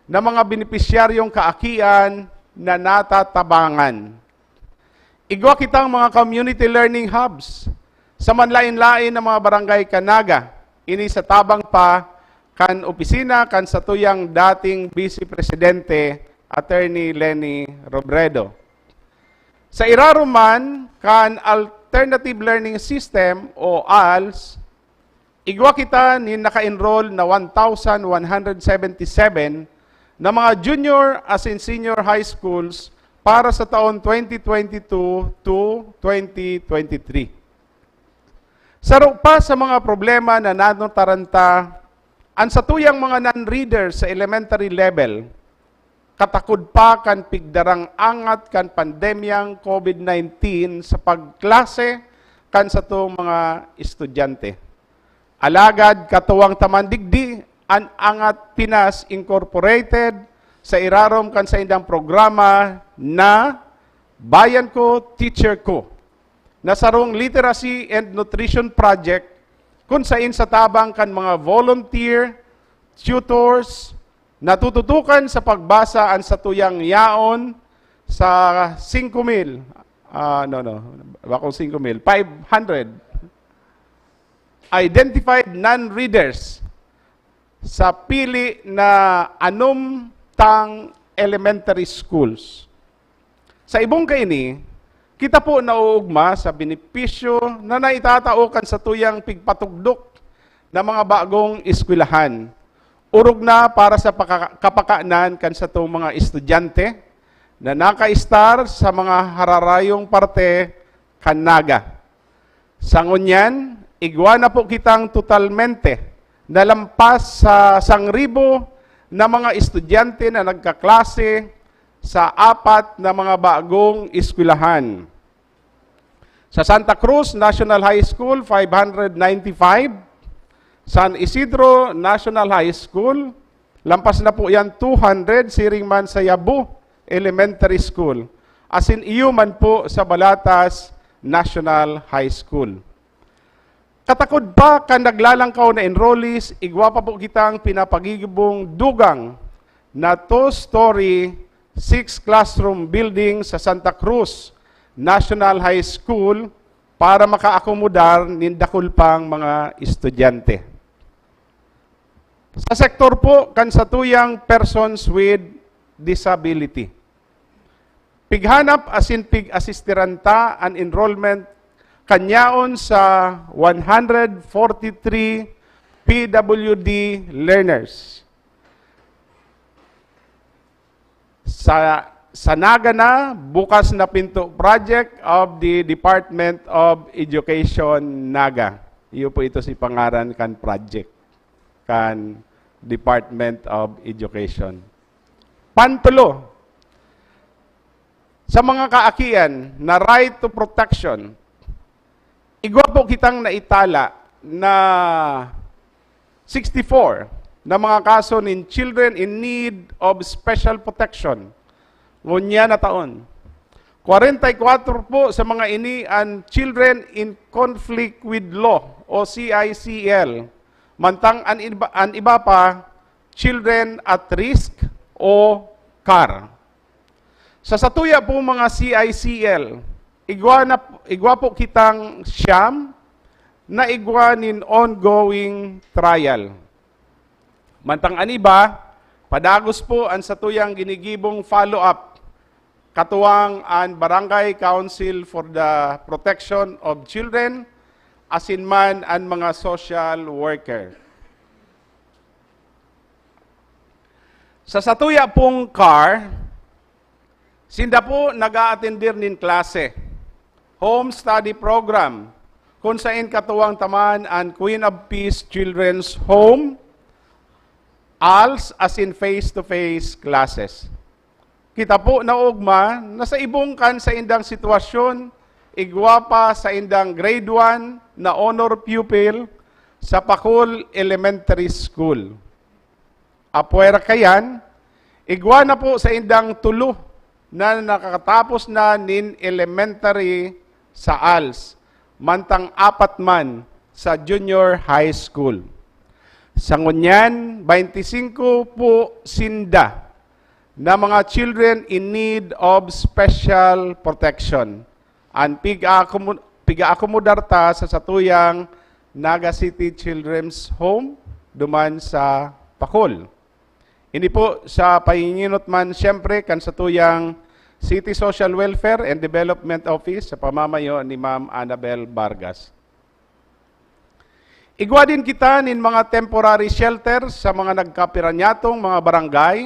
na mga benepisyaryong kaakian na natatabangan. Igwa kitang mga community learning hubs sa manlaen-laen na mga barangay kan Naga, ini sa tabang pa kan opisina kan satuyang dating Vice Presidente, Attorney Leni Robredo. Sa irarom man kan Alternative Learning System o ALS, igwa kita nin naka-enroll na one thousand one hundred seventy-seven na mga junior asin senior high schools para sa taon twenty twenty-two to twenty twenty-three. Saro pa sa mga problema na nanotaranta, an satuyang mga non-readers sa elementary level, katakod pa kan pigdarang angat kan pandemyang COVID nineteen sa pagklase kan satong mga estudyante. Alagad katuwang ta man digdi, an Angat Pinas Incorporated sa irarom kan saindang programa na Bayan Ko, Teacher Ko, na sarong literacy and nutrition project kun sain sa tabang kan mga volunteer, tutors, natututukan sa pagbasa an satuyang yaon sa singko mil, ah, no, no, bakong singko mil, five hundred identified non-readers sa pili na anom tang elementary schools. Sa ibong kaini, kita po nauugma sa benepisyo na naitatao kan satuyang pigpatugdok na mga bagong eskwelahan. Orog na para sa paka-, kapakanan kan satong mga estudyante na nakaistar sa mga hararayong parte kan Naga. Sa ngunyan, igwa na po kitang totalmente na lampas sa sangribo na mga estudyante na nagkaklase sa apat na mga bagong eskwelahan. Sa Santa Cruz National High School, five hundred ninety-five. San Isidro National High School, lampas na po yan, two hundred, siring man sa Yabo Elementary School. Asin iyo man po sa Balatas National High School. Katakod pa kan naglalangkaw na enrollees, igwa pa po kitang pinapagigibong dugang na two-story, six-classroom building sa Santa Cruz National High School para makaakomodar nin dakul pang mga estudyante. Sa sektor po kan satuyang persons with disability, pighanap asin pig-asistiran ta an enrollment kan yaon sa one hundred forty-three P W D learners. Sa, sa Naga na, Bukas na Pinto Project of the Department of Education, Naga. Iyo po ito si pangaran kan project, kan Department of Education. Pantulo, sa mga kaakian na right to protection, igwa po kitang naitala na sixty-four na mga kaso nin children in need of special protection ngunyan na taon. Kwarenta y kwatro po sa mga ini an children in conflict with law o C I C L, mantang an iba, an iba pa, children at risk o CAR. Sa satuya pong mga C I C L, igwa na, igwa po kitang siyam na igwa nin ongoing trial. Mantang an iba, padagos po an satuyang ginigibong follow-up, katuwang an Barangay Council for the Protection of Children, asin man an mga social worker. Sa satuya pong CAR, sinda po nag-aatender nin klase, home study program, kun saen katuwang ta man an Queen of Peace Children's Home, ALS, asin face-to-face classes. Kita po naugma na sa ibong kan saindang sitwasyon, igwa pa saindang grade one na honor pupil sa Pacol Elementary School. Apwera kayan, igwa na po saindang tulo na nakakatapos na nin elementary sa ALS, mantang apat man sa junior high school. Sa ngunyan, twenty-five po sinda na mga children in need of special protection. An pig-aakomo-, pig-aakomodar ta sa satuyang Naga City Children's Home duman sa Pacol. Ini po sa panginginot man siyempre kan satuyang City Social Welfare and Development Office sa pamamayo ni Ma'am Annabel Vargas. Igwa din kita nin mga temporary shelter sa mga nagkapiranyatong mga barangay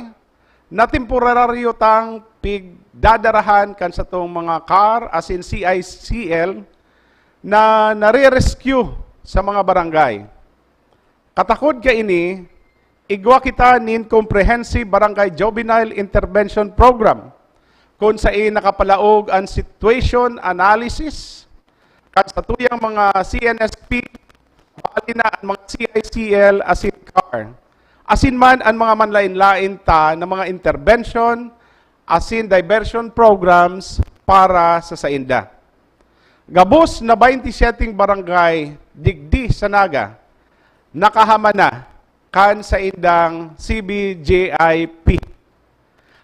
na temporaryo tang pigdadarahan kan satong mga car asin C I C L na nare-rescue sa mga barangay. Katakod kaini, igwa kita nin Comprehensive Barangay Juvenile Intervention Program, kun sain nakapalaog an situation analysis kan satuyang mga C N S P, bali na an mga C I C L asin car, asin man an mga manlain-lain ta na mga intervention asin diversion programs para sa sainda. Gabos na twenty-seven barangay digdi sa Naga nakahaman na kan saindang C B J I P.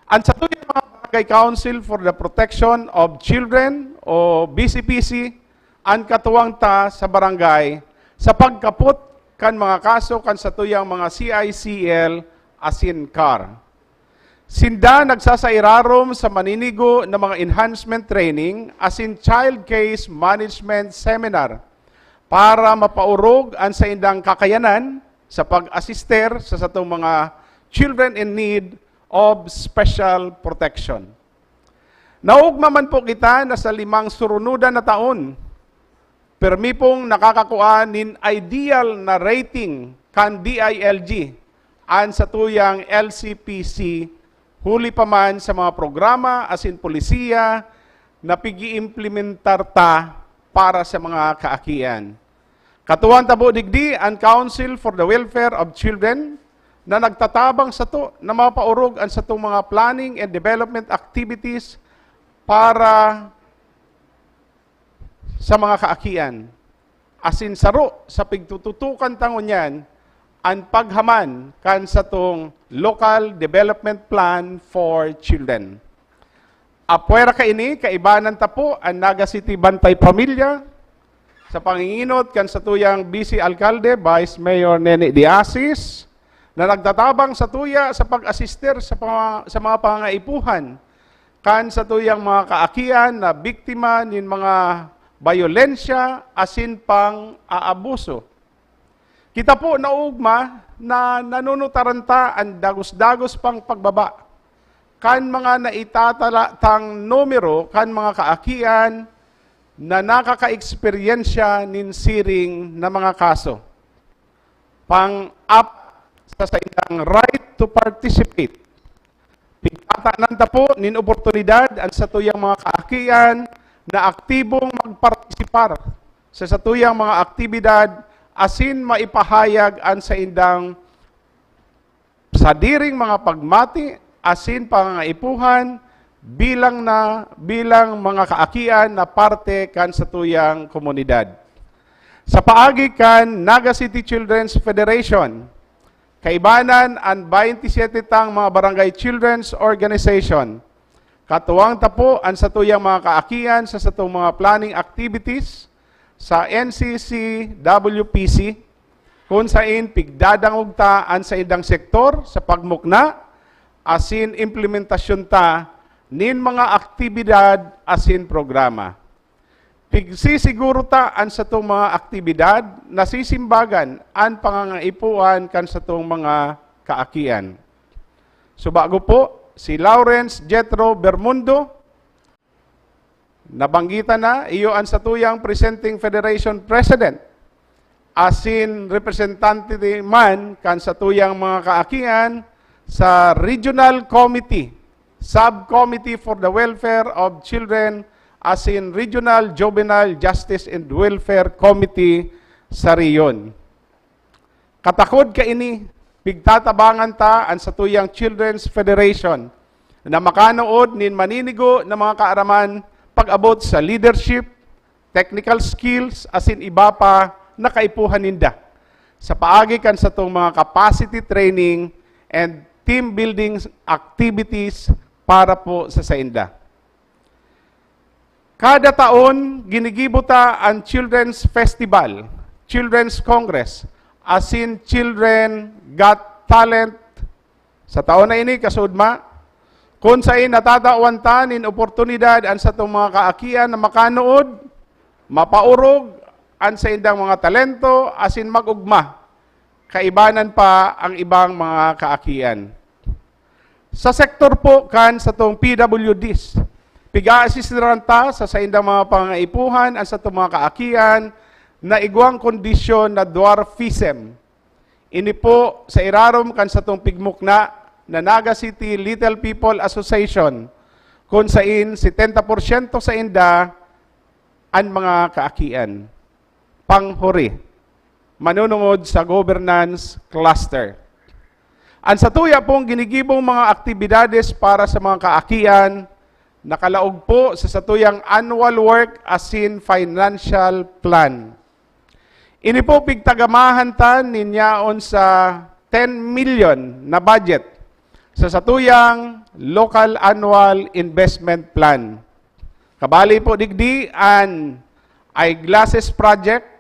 An satuyang mga Barangay Council for the Protection of Children o B C P C an katuwang ta sa barangay sa pagkapot kan mga kaso kan satuyang mga C I C L asin car. Sinda nagsasairarom sa maninigo na mga enhancement training asin child case management seminar para mapaorog an saindang kakayanan sa pag-asister sa satong mga children in need of special protection. Naogma man po kita na sa limang surunodan na taon, permi pong nakakakua nin ideal na rating kan D I L G an satuyang L C P C, huli pa man sa mga programa asin polisiya na pig-iimplementar ta para sa mga kaakian. Katuwang ta po digdi an Council for the Welfare of Children na nagtatabang sato na mapaorog an satong mga planning and development activities para sa mga kaakian. Asin saro sa pigtututukan ta ngunyan an paghaman kan satong Local Development Plan for Children. Apwera kaini, kaibanan ta po an Naga City Bantay Pamilya, sa panginginot kan satuyang Vice Alkalde, Vice Mayor Nene de Asis, na nagtatabang satuya sa pag-asister sa pama-, sa mga pangangaipuhan kan satuyang mga kaakian na biktima nin mga bayolensya asin pang-aabuso. Kita po naogma na nanunutaran ta an dagos-dagos pang pagbaba kan mga naitatala tang numero kan mga kaakian na nakakaeksperyensya nin siring na mga kaso. Pang-apat, sa saindang right to participate. Pigtatanan ta po nin oportunidad an satuyang mga kaakian na aktibong magpartisipar sa satuyang mga aktibidad asin maipahayag an saindang sadiring mga pagmati asin pangangaipuhan bilang na, bilang mga kaakian na parte kan satuyang komunidad. Sa paagi kan Naga City Children's Federation, kaibanan an twenty-seven tang mga Barangay Children's Organization. Katuwang ta po an satuyang mga kaakian sa satong mga planning activities sa N C C W P C, kun sain pigdadangog ta an saindang sektor sa pagmukna asin implementasyon ta nin mga aktibidad asin programa. Pigsisiguro ta an satong mga aktibidad na sisimbagan an pangangaipuhan kan satong mga kaakian. Subago po, si Lawrence Jethro Bermundo, nabanggitan na, iyo an satuyang Presenting Federation President, asin representante man kan satuyang mga kaakian sa Regional Committee, Subcommittee for the Welfare of Children, asin Regional Juvenile Justice and Welfare Committee sa rehiyon. Katakod kaini, pigtatabangan ta an satuyang Children's Federation na makanood nin maninigo na mga kaaraman pag-abot sa leadership, technical skills, asin iba pa na kaipuhan ninda. sa paagi kan satong mga capacity training and team building activities para po sa sainda. Kada taon, ginigibo ta an Children's Festival, Children's Congress, asin Children Got Talent. Sa taon na ini, kasudma, kun sain natatawan ta nin oportunidad an satong mga kaakian na makanood, mapaorog an saindang mga talento, asin mag-ugma, kaibanan pa ang ibang mga kaakian. Sa sektor po kan satong P W Ds, pig-aasistiran ta sa saindang mga pangaipuhan an satong mga kaakian na igwang kondisyon na dwarfism. Ini po sa irarom kan satong pigmukna na Naga City Little People Association, kun sain setenta porsyento sainda an mga kaakian. Panghuri, manunungod sa governance cluster. An satuya pong ginigibong mga aktibidades para sa mga kaakian, nakalaog po sa satuyang annual work asin financial plan. Ini po pigtagamahan ta nin yaon sa ten million na budget sa satuyang local annual investment plan. Kabali po digdi an Eyeglasses Project,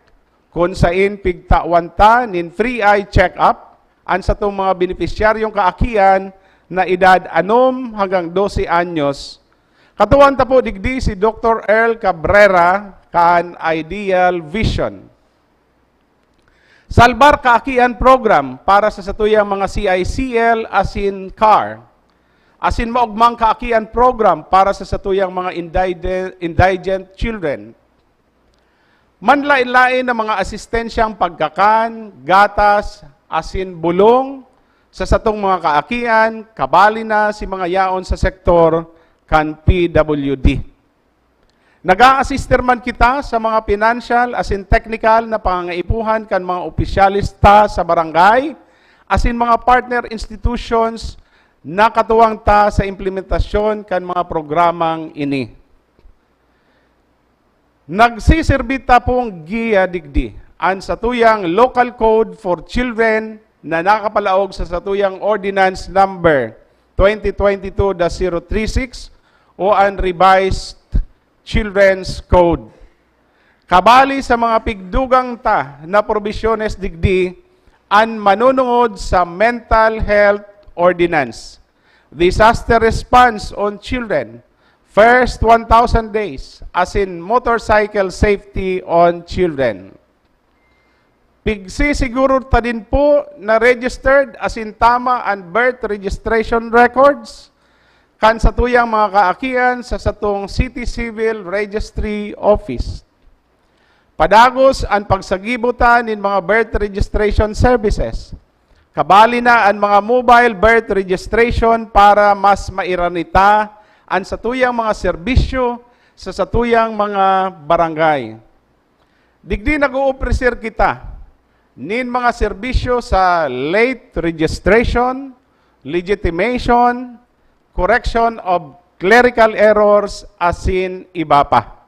kun sain pigtawan ta nin free eye check-up an satong mga benepisyaryong kaakian na edad anom hanggang dose anyos. Katuwang ta po digdi si Doktor Earl Cabrera kan Ideal Vision. Salbar Kaakian Program para sa satuyang mga C I C L asin car, asin Maogmang Kaakian Program para sa satuyang mga indigent, indigent children. Manlain-lain na mga asistensyang pagkakan, gatas, asin bulong sa satong mga kaakian, kabali na si mga yaon sa sektor kan P W D. Nag-aasister man kita sa mga pinansyal asin teknikal na pangangaipuhan kan mga opisyales ta sa barangay asin mga partner institutions na katuwang ta sa implementasyon kan mga programang ini. Nagsiserbi ta pong giya digdi, an satuyang Local Code for Children na nakapalaog sa satuyang Ordinance Number twenty twenty-two dash zero three six o an Revised Children's Code. Kabali sa mga pigdugang ta na probisyones digdi, an manunungod sa Mental Health Ordinance, Disaster Response on Children, First one thousand Days, asin Motorcycle Safety on Children. Pigsisiguro ta din po na registered asin tama an birth registration records kan satuyang mga kaakian sa satong City Civil Registry Office. Padagos an pagsagibo ta nin mga birth registration services. Kabali na an mga mobile birth registration para mas mairani ta an satuyang mga serbisyo sa satuyang mga barangay. Digdi nag-oofrecer kita nin mga serbisyo sa late registration, legitimation, correction of clerical errors, asin iba pa.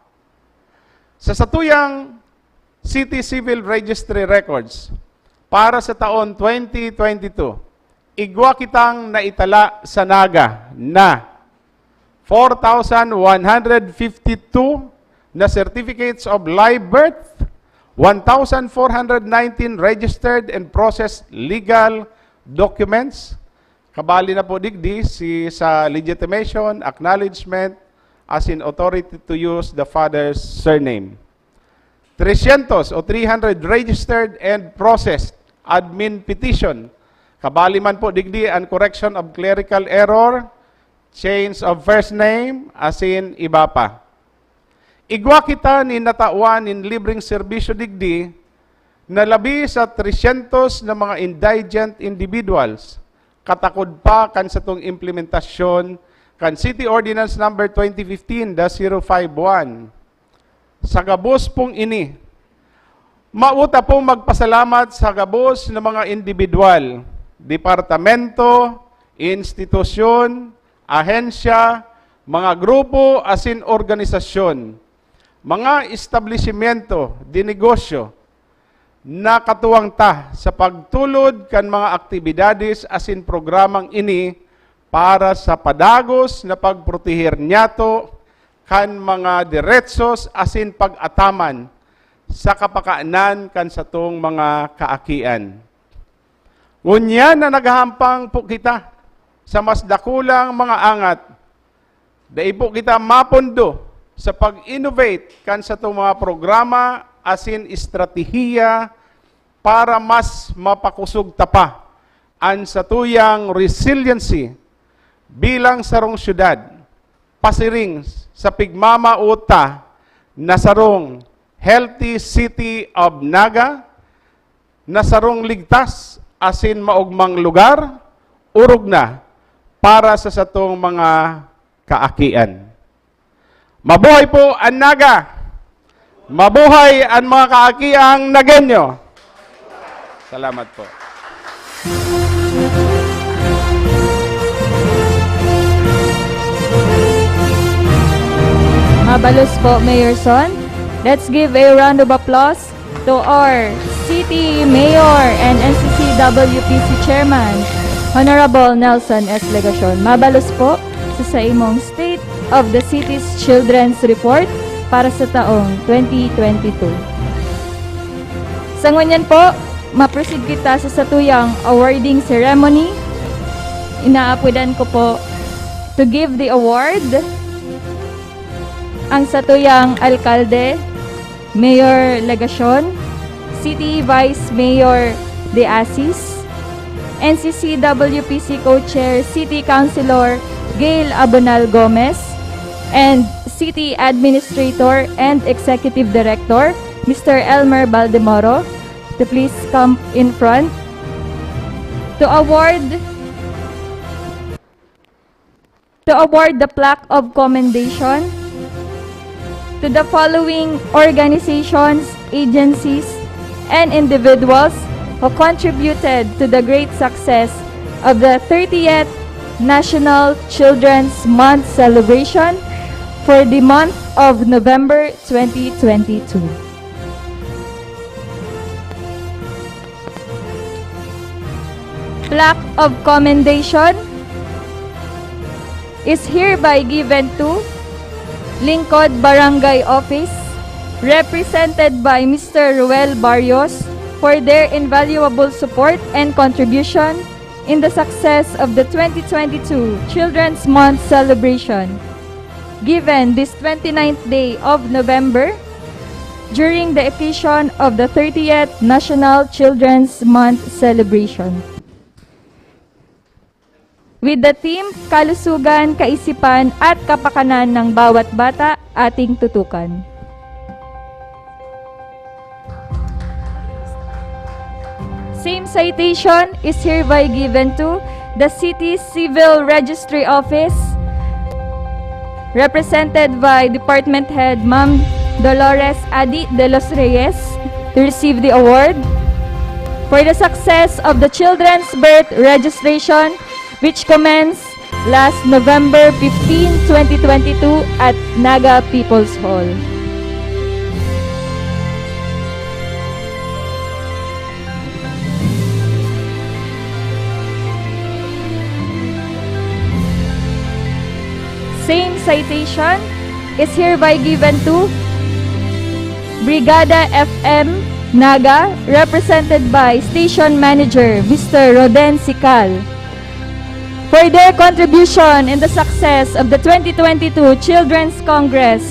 Sa satuyang City Civil Registry Records para sa taon twenty twenty-two, igwa kitang naitala sa Naga na four thousand one hundred fifty-two na certificates of live birth, one thousand four hundred nineteen registered and processed legal documents, kabali na po digdi si sa legitimation, acknowledgement, asin authority to use the father's surname. Trescientos o three hundred registered and processed admin petition. Kabali man po digdi an correction of clerical error, change of first name, asin iba pa. Igwa kita nin natawan nin libreng serbisyo digdi na labi sa trescientos na mga indigent individuals, katakod pa kan satong implementasyon kan City Ordinance Number twenty fifteen dash zero five one. Sa gabos pong ini, mao ta pong magpasalamat sa gabos na mga indibidwal, departamento, institusyon, ahensya, mga grupo asin organisasyon, mga establisimyento de negosyo, nakatuwang ta sa pagtulod kan mga aktibidades asin programang ini para sa padagos na pagproteher niyato kan mga deretsos asin pag-ataman sa kapakanan kan satong mga kaakian. Ngunyan na naghahampang po kita sa mas dakulang mga angat, dai po kita mapondo sa pag-innovate kan satong mga programa asin estratehiya para mas mapakosog ta pa an satuyang resiliency bilang sarong syudad, pasiring sa pigmamao ta na sarong Healthy City of Naga, na sarong ligtas asin maogmang lugar, orog na para sa satong mga kaakian. Mabuhay po an Naga! Mabuhay an mga kaakiang Nagueño! Salamat po. Mabalos po, Mayor Son. Let's give a round of applause to our City Mayor and N C C W P C Chairman, Honorable Nelson S. Legacion. Mabalos po sa saimong State of the City's Children's Report para sa taong twenty twenty-two. Sa ngunyan po, ma-proceed kita sa satuyang awarding ceremony. Inaapwidan ko po to give the award ang satuyang alkalde, Mayor Legacion, City Vice Mayor De Asis, N C C W P C Co-Chair City Councilor Gail Abonal Gomez, and City Administrator and Executive Director Mister Elmer Baldemoro to please come in front to award to award the plaque of commendation to the following organizations, agencies, and individuals who contributed to the great success of the thirtieth National Children's Month celebration for the month of November twenty twenty-two. Plaque of commendation is hereby given to Lingkod Barangay Office, represented by Mister Ruel Barrios, for their invaluable support and contribution in the success of the twenty twenty-two Children's Month celebration, given this twenty-ninth day of November, during the occasion of the thirtieth National Children's Month celebration. With the theme, Kalusugan, Kaisipan at Kapakanan ng Bawat Bata, ating tutukan. Same citation is hereby given to the City Civil Registry Office, represented by Department Head Ma'am Dolores Adi de los Reyes, to receive the award for the success of the children's birth registration, which commenced last November fifteen, twenty twenty-two at Naga People's Hall. Same citation is hereby given to Brigada F M Naga, represented by Station Manager Mister Roden Sical, for their contribution in the success of the twenty twenty-two Children's Congress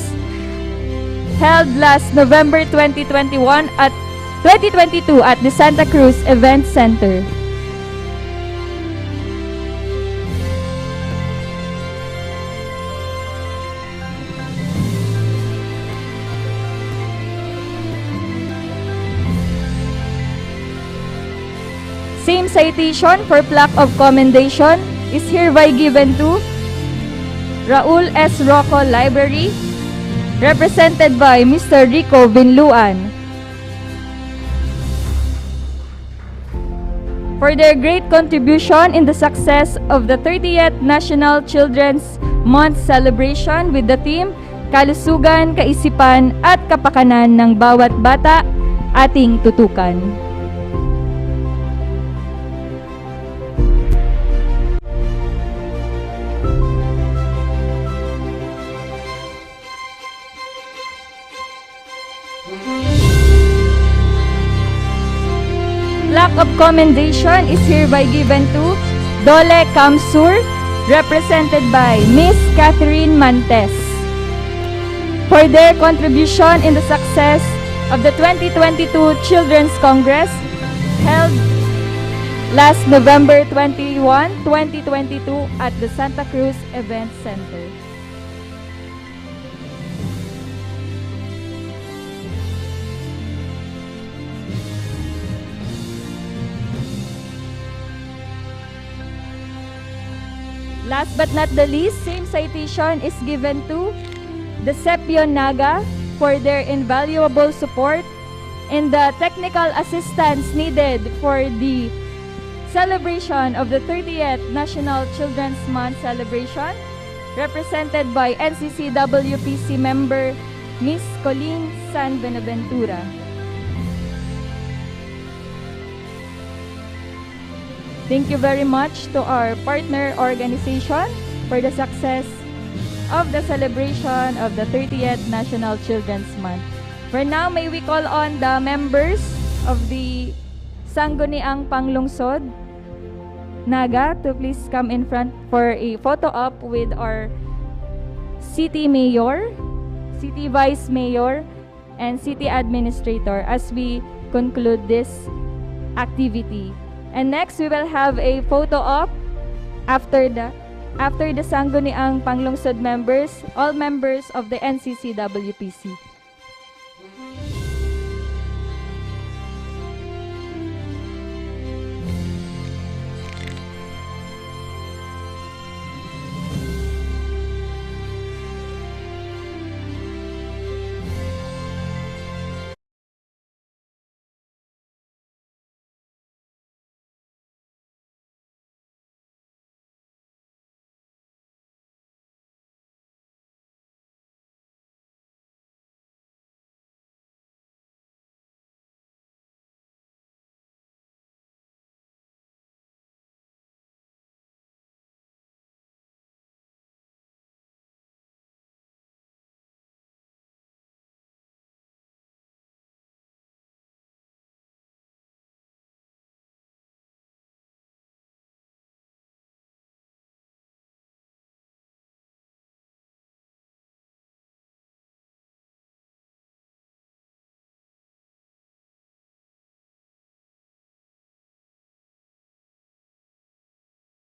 held last November twenty twenty-one at twenty twenty-two at the Santa Cruz Event Center. Same citation for plaque of commendation is hereby given to Raul S. Rocco Library, represented by Mister Rico Binluan, for their great contribution in the success of the thirtieth National Children's Month celebration with the theme, Kalusugan, Kaisipan, at Kapakanan ng Bawat Bata, ating tutukan. Plaque of commendation is hereby given to Dole Kamsur, represented by Miss Catherine Mantes, for their contribution in the success of the twenty twenty-two Children's Congress held last November twenty-one, twenty twenty-two at the Santa Cruz Event Center. Last but not the least, same citation is given to the Sepio Naga for their invaluable support in the technical assistance needed for the celebration of the thirtieth National Children's Month celebration, represented by N C C W P C member Miss Colleen San Buenaventura. Thank you very much to our partner organization for the success of the celebration of the thirtieth National Children's Month. For now, may we call on the members of the Sangguniang Panglungsod, Naga, to please come in front for a photo op with our city mayor, city vice mayor, and city administrator as we conclude this activity. And next, we will have a photo op after the, after the Sangguniang Panglungsod members, all members of the N C C W P C.